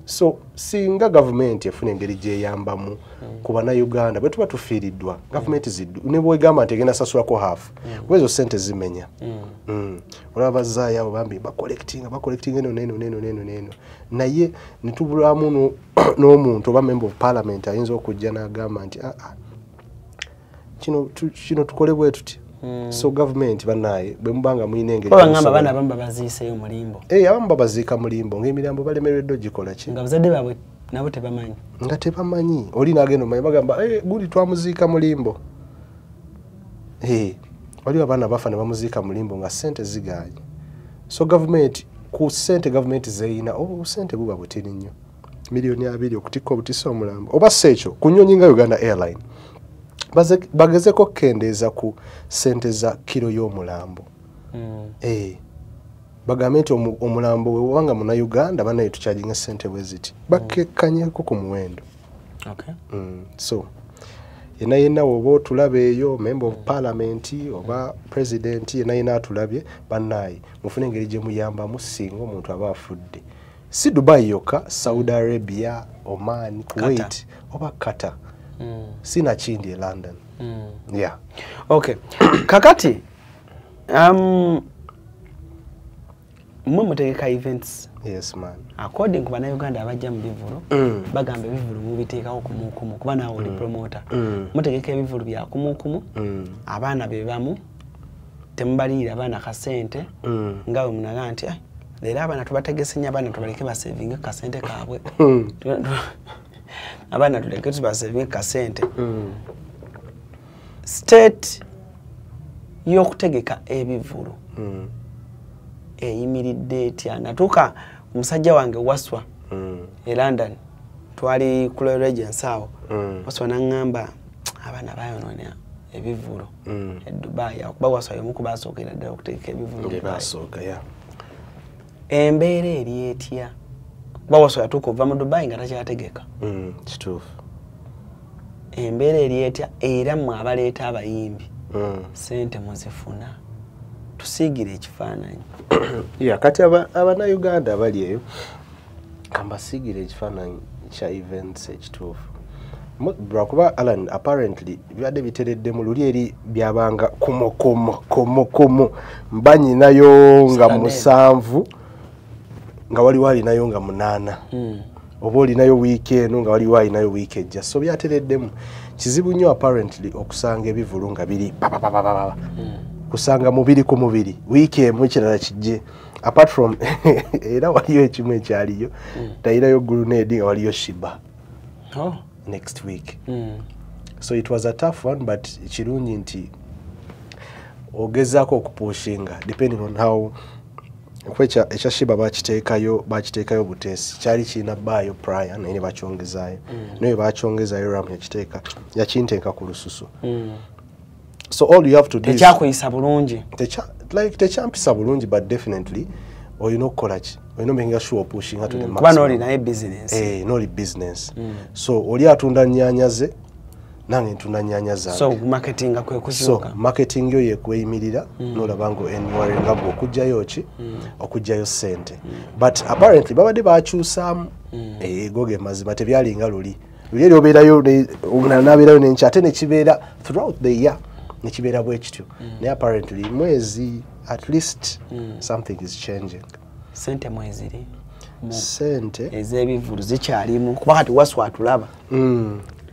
So singa gavumenti efuna engeri gyeyambamu ku Bannayuganda bwe tuba tufiiriddwa, gavumenti ziddu ne bwegamba nti egenda sasulako half, kuba ezo sente zimenya. Olaba bazaayo abo bambi bacollectinga, bacollectinga eno neno neno neno neno, naye netubulamu n'omuntu oba member of parliament ayinza okujja n'agamba nti, "Ah, ah, kino tukole bwe tuti." So gavumenti bannaye, bwe muba nga mulina engeri Kuba ngamba gyemusobola- abaana abamu babaziiseeyo mulimbo. Eh, abamu babaziika mulimbo ng'emirambo balemereddwa ogikola ki? Nga bazadde baabwe nabo tebamanyi. Nga tebamanyi. Oli nagenda omanyi bagamba, "Eh, guli twamuziika mulimbo." Eh, waliwo abaana bafa ne bamuziika mulimbo nga sente ziganye. So gavumenti ku sente gavumenti zeyina, obusente buba butini nnyo, 20 miliyoni okutikka obutisa omulambo. Oba si ekyo, ku nnyonyi nga Uganda Airline bagezeko okukendeeza ku sente za kiro y'omulambo. Eh, bagambe nti omulambo wewanga Munauganda banaye tucharginga sente bwe ziti, bakekkanyeko ku muwendo. So yenna yenna woba otulaba eyo, member of parliament oba president, yenna yenna atulabye, bannaaye mufune engeri gye muyambamu singa omuntu aba afudde, si Dubai yokka, Saudi Arabia, Oman, Kuwait oba Qatar, sinakindi e London. Yeah. Okay, kakati mmwe mutegeka events. Yes man. According ku Bannayuganda abajja mu bivulu, bagamba ebivulu mubiteekawo kumukumu, kuba naawe oli promoter. Mutegeka ebivulu bya kumukumu. Abaana be bamu temubaliira abaana kasente, nga bwe munaga nti, "Eh, leero abaana tubategese nnyo, abaana tubaleke basevinge kasente kaabwe." Abaana tuleke tubasevinge kasente. State y'okutegeka ebivulu eyimiridde etya? Natuuka omusajja wange Waswa e London, twali ku Royal Regency awo. Waswa naŋŋamba abaana bayonoona ebivulu e Dubai awo, kuba Waswa yomu ku basookera ddala okutegeka ebivulu e Nge Dubai. Basooka ya. Embeera eri etya? Kuba Waswa yatuuka okuva mu Dubai nga takyategeka. Kituufu. Embeera eri etya? Era mmwe abaleeta abayimbi, sente muzifuna? Tusiigire ekifaananyi. Ya, kati Abannayuganda abali eyo, kambasiigire ekifaananyi kya events ekituufu. Lwakuba Alan, apparently bibadde bitereddemu. Luli eri byabanga kumu kumu kumu kumu, mba nyinayo nga Saturday. 7, nga waliwo alinayo nga 8, oba olinayo wiiki eno nga waliwo alinayo wiiki ejja. So byatereddemu. Kizibu nnyo apparently okusanga ebivulu nga biri bababababa, kusanga mubiri ku mubiri, wiiki emu ekirala kijje. Apart from era waliyo ekimu ekyaliyo, tayirayo Grenade nga waliyo Sheebah next week. So it was a tough one, but kirungi nti ogezaako okupushinga depending on how, kuba ekya Sheebah bakiteekayo buteesi, kyali kirina bbaayo prior, naye ne bakyongezaayo. Naye bakyongezayo, Ram yakiteeka, yakinteeka ku lususu. So all you have to do is Tekyakuyisa bulungi. Like tekyampisa bulungi, but definitely olina okukola ki, olina omakinga sure opushinga to the Kuba maximum. nooli naye business. Eh, noli business. So oli atunda nyanya ze, nange ntunda nyanya zange. So marketinga kwe So kukyuka. marketing yo yekweyimirira, nolaba nga enwaringa gwe okugjayo ki, okugjayo sente. But apparently babadde bakyusaamu. Eh, go ge mazima, tebyalinga luli. Luli eri obeerayo omulala n'abeerayo nenkya, ate nekibeera throughout the year, nekibeera bwe kityo. Naye apparently mwezi at least something is changing. Sente mweziri Sente ez'ebivulu zikyalimu? Kuba kati Waswa atulaba.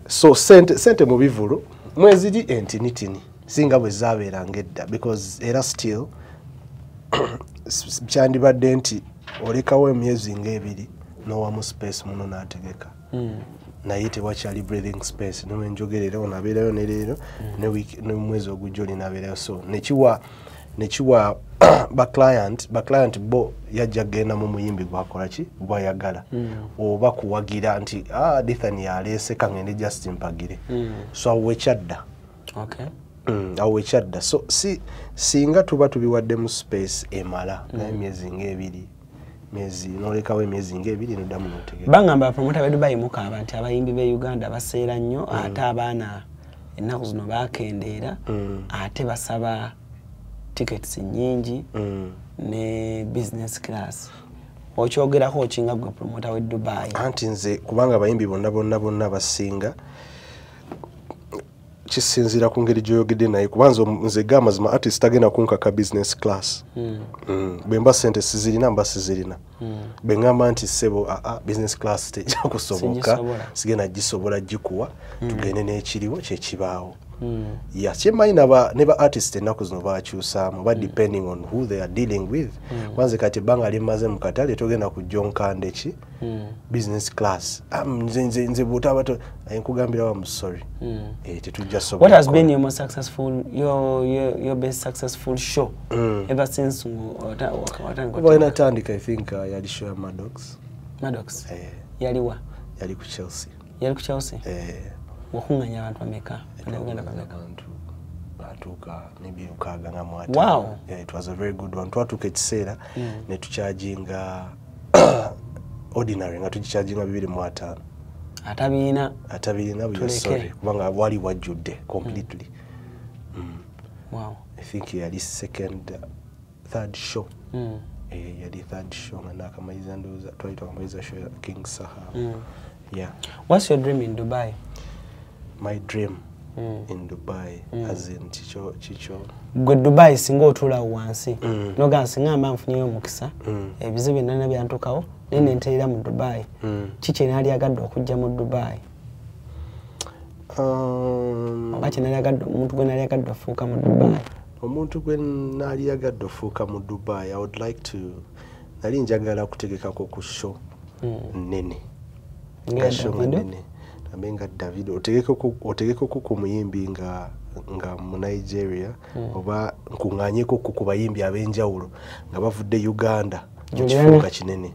So sente mu bivulu mweziri entinitini, singa bwe zabeeranga edda, because era still Kyandibadde nti olekawo emyezi ng'ebiri n'owamu space muno n'ategeka. Naye tewakyali breathing space, newenjogerera onabeerayo ne leero ne mwezi ogujja olinabeerayo. So nekiwa ba client bo yajja genda mu muyimbi gwakola ki gwayagala oba kuwagira nti ah, Dithan yaleese, kangende just mpagire. So awo wekyadda. Awo wekyadda. So si singa tuba tubiwaddemu space emala, naye emyezi ng'ebiri, myezi nolekawo emyezi ng'ebiri noddamu notegeka. Bangamba promota b'e Dubai mukaaba nti abayimbi b'e Uganda baseera nnyo, ate abaana ennaku zino bakendeera, ate basaba tickets nnyingi ne business class. Okyogerako okinga gwe promota w'e Dubai? Anti nze kubanga abayimbi bonna bonna bonna basinga kisinziira ku ngeri gy'oyogedde naye, kuba nze ga amazima artist tagenda kunkaka business class. Bwe mba sente sizirina, mba sizirina. Bwe ŋŋamba nti ssebo, aa, business class tejja kusoboka, Sigisobola. Sigenda gisobola gikuwa, tugende n'ekiriwo kyekibaawo. Ya, kyemmanyi ne ba artist ennaku zino bakyusaamu, ba depending on who they are dealing with. Kwanze kati ebbanga lyemmaze mu katale, togenda kujja onkande ki business class. Ah, nze bw'otaba nkugambirawo, I'm sorry. Eh, tetujja sobola. What has been your most successful, your best successful show ever since watandika? Kuba natandika, I think yali show ya Maddox. Maddox? Eh. Yaliwa? Yali ku Chelsea. Yali ku Chelsea? Eh. Wakuŋŋanya abantu bameka? Bannayuganda bameka? Abantu batuuka maybe 65. Yeah, it was a very good one. Twatuuka ekiseera ne tucharginga ordinary nga tugicharginga 25. Atabiina? Atabirina buyo. Tuleke. Sorry, kubanga wali wajjudde completely. I think yali second, third show. Eh, yali third show nga nakamaliza, ndowooza twali twakamaliza show ya King Saha. Yeah. What's your dream in Dubai? My dream in Dubai, as in kikyo kikyo? Gwe Dubai singa otuulawo wansi nogamba singa mba nfunyeyo omukisa, ebizibu byonna byantuukawo naye nenteerera mu Dubai, ki kyenaalyagadde okujja mu Dubai? Oba kyenaalyagadde, omuntu gwe naalyagadde ofuuka mu Dubai? Omuntu gwe naalyagadde ofuuka mu Dubai, I would like to, nali njagala kutegekako ku show nene. Nga Ka show nga Davido? nene, gambe nga Davido, otegekeko ku muyimbi nga mu Nigeria, oba nkuŋŋaanyeko ku bayimbi ab'enjawulo nga bavudde Uganda mu Juliana? kifuuka kinene.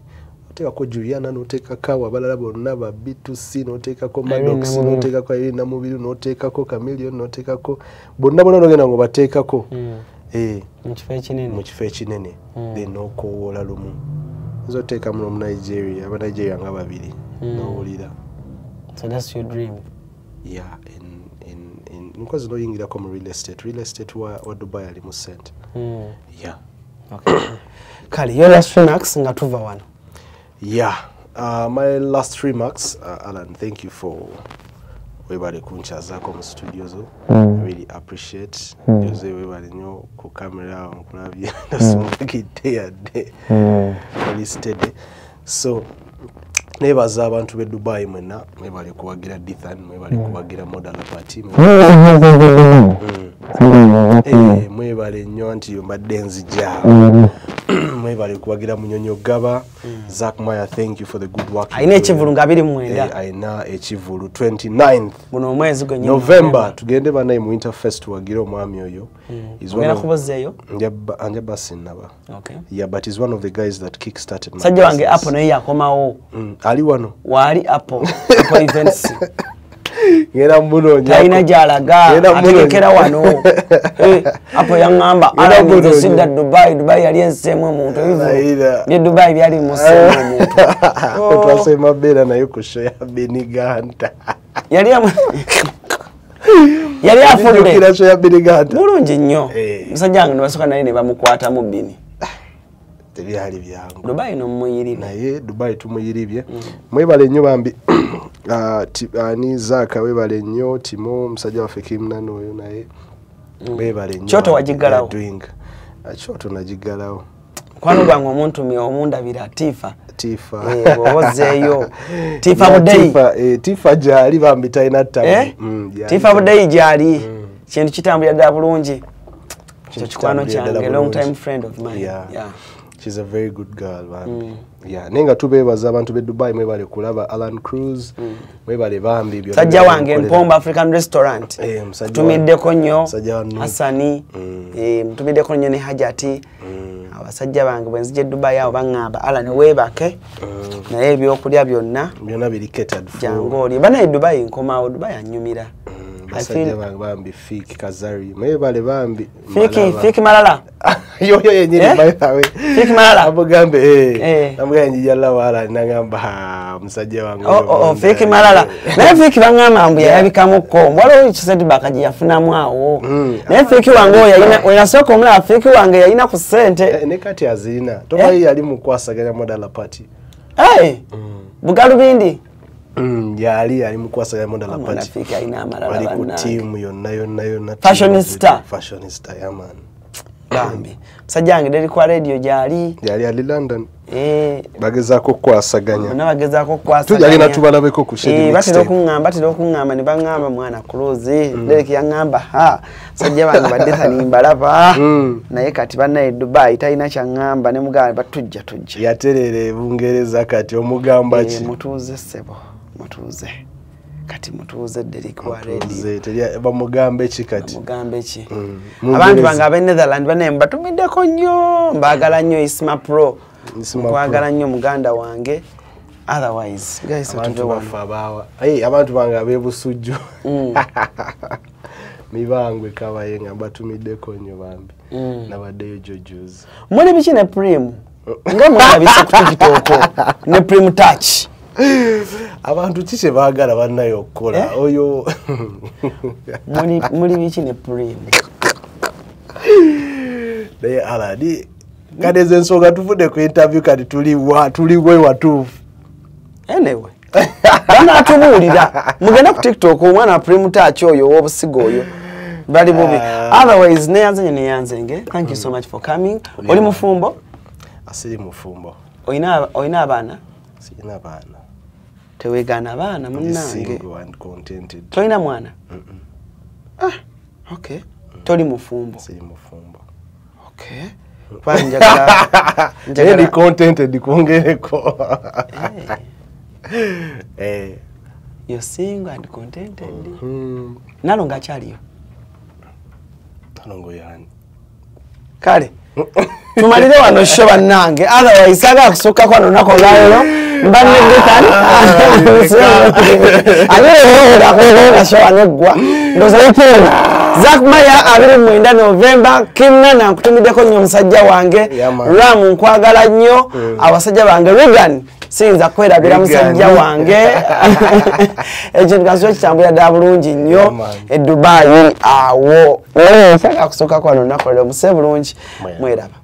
Oteekako Juliana, n'oteekako abo abalala bonna ba B2C, n'oteekako Irene Maddox, Namubiru. n'oteekako Irene Namubiru, n'oteekako Chameleone, n'oteekako bonna bonna, n'ogenda ng'obateekako. Eh, mu kifo ekinene. Mu kifo ekinene, then n'okoowoola lumu nza oteekamu n'omunigeria, abanigeria nga babiri, n'owulira. So that's your dream? Yeah, in nkozi n'oyingirako mu real estate wa Dubai ali mu sente. Yeah. Okay. Kale, your last remarks nga tuva wano. Yeah, my last remarks, Alan, thank you for webale kunkyazaako mu studio zo. I really appreciate. Jose, webale nnyo ku camera, nkulabye nasumagidde yadde oli steady. So nebaza abantu b'e Dubai mwenna, mwebale kuwagira Dithan, mwebale kuwagira Modal Party. Eh, mwebale nnyo nti mbadde nzija. Mwebale kuwagira Munyonyo Gaba. Zack Maya, thank you for the good work. Alina ekivulu nga 29. Eh, alina ekivulu 29th Guno omwezi gwennyini. November. Tugende banaye mu Winterfest tuwagire omwami oyo. He's one Ogenda of kubozeeyo? Njaba sinnaba. Okay. Yeah, but he's one of the guys that kick-started my Sajja wange business. Apple naye yakomawo. Ali wano. Waali Apple Events. Ngenda munoonya. Talina gy'alaga, Ngenda munoonya. ategekera wano. Eh, Apple yaŋŋamba, Ngenda "Alan, nze munoonya. sidda Dubai, Dubai yali enseemu omuntu." Layira. Bye Dubai byali museemu omuntu. Oh. Twasema beera naye ku show ya Beniganta. Yali afudde. Jjukira show ya Beniganta. Bulungi nnyo. Eh. Musajja wange ne basooka naye ne bamukwatamu bbini. Tebyali byangu. Dubai nomuyirira. Naye Dubai tumuyiribye. Mwebale nnyo bambi. Ah, ani Zaka, webale nnyo. Timo, musajja waffe Kimnano oyo naye webale nnyo. Kyoto wagiggalawo? Doing. Ah, Kyoto nagiggalawo. Mukwano gwange omuntumye omundabira Tifa. Tifa. Eh, bw'oba ozzeeyo. Tifa Ya, Budeyi. Tifa, eh, Tifa gyali bambi, talina ttabu. Eh? Gyali. Tifa Budeyi gyali. Kintu kitambulira ddala bulungi. Kyo Kintu kikwano kitambulira ddala kyange, long bulungi. time friend of mine. Yeah. Yeah. She's a very good girl bambi. Yeah, nenga tubebaza abantu be Dubai mwebale kulaba Alan Cruz, mwebale bambi byonna. Sajja wange Mpomba African Restaurant. Tumiddeko nnyo Hassani, mutumiddeko nnyo ne Hajati. Abasajja bange bwe nzije Dubai awo baŋŋamba Alan weebake. Naye ebyokulya byonna byonna biri catered for. Jangu oli. Bana Dubai nkomawo, Dubai annyumira. Basajja bange bambi Fiki Kazari. Mwebale bambi. Fiki Malala. Yo yo yenyini by the way. Fiki Malala. Amugambe Amugambe njija laba Alan nangamba musajja wange. Oh Fiki Malala. Naye Fiki bangamba mbu yayabikamuko. Waliwo ekisente bakaji yafunamu awo. Naye Fiki wange oyo yalina wenasooka omulaba Fiki wange yalina ku ssente. Ne kati azirina. Tomayi yali mu kwasaganya Modala Party. Bugalubindi. Yali mukwasa ya Modala Party. Fiki alina amalala bali ku team yonna yonna yonna. Fashionista. Fashionista ya man. Bambi. Musajja wange Derek wa radio gyali. Yali ali London. Bagezaako okukwasaganya. Bonna bagezaako okukwasaganya. Tujja genda tubalabeko ku schedule. Batera okuŋŋamba ne baŋŋamba mwana Cruz. Derek yaŋŋamba ha. Musajja wange badde tani mbalaba. Naye kati bannaye Dubai talina kyaŋŋamba ne mugamba batujja tujja. Yaterere Bungereza kati omugamba ki? Mutuuze ssebo. Mutuuze. Kati mutuuze Derek wa radio. Bamugambe ki kati? Bamugambe ki? Abantu bange ab'e Netherlands bannaye mbatumiddeko nnyo. Mbaagala nnyo Isma Pro. Nkwagala nnyo muganda wange. Otherwise, guys, abantu bafa abawa. Abantu bange ab'e Busujju. Mibangwe kabaye nga mbatumiddeko nnyo bambi. Nabaddeyo jojuzi. Muli biki ne Prim? Nga mwalabise ku TikTok ne Prim Touch. Abantu ki kye baagala bannaye okukola oyo muli biki ne Prim? Naye Alani kati ezo ensonga tuvudde ku interview kati tuli watuufu. Anyway, banatubuulira mugende ku TikTok omwana Prim Touch oyo ow'obusigo oyo bali bubi. Otherwise neyanze neyanzenge. Thank you so much for coming. Oli mufumbo? Asiri mufumbo. Oyina abaana? Sirina abaana. Teweegaana abaana munnange. Single and contented. Tolina mwana? Okay. Toli mufumbo? Siri mufumbo. Okay. Kuba njagala ndi contented kwongereko. You're single and contented. Nalongo akyaliyo? Nalongo yani. Kale. Tumalire wano show bannange. Otherwise saagala kusukka kwano lunaku olwaleero. Mbanne Dethan. Abeera show wano eggwa. Ndowooza yepeera. Zack Maya 29 November. Kim Nana nkutumiddeko nnyo omusajja wange. Ram nkwagala nnyo. Abasajja bange Regan siyinza kwerabira musajja wange. Ekyo nkaso kitambulira ddala bulungi nnyo e Dubai awo. Saagala kusukka kwano lunaku olwaleero. Muse bulungi. Mweraba.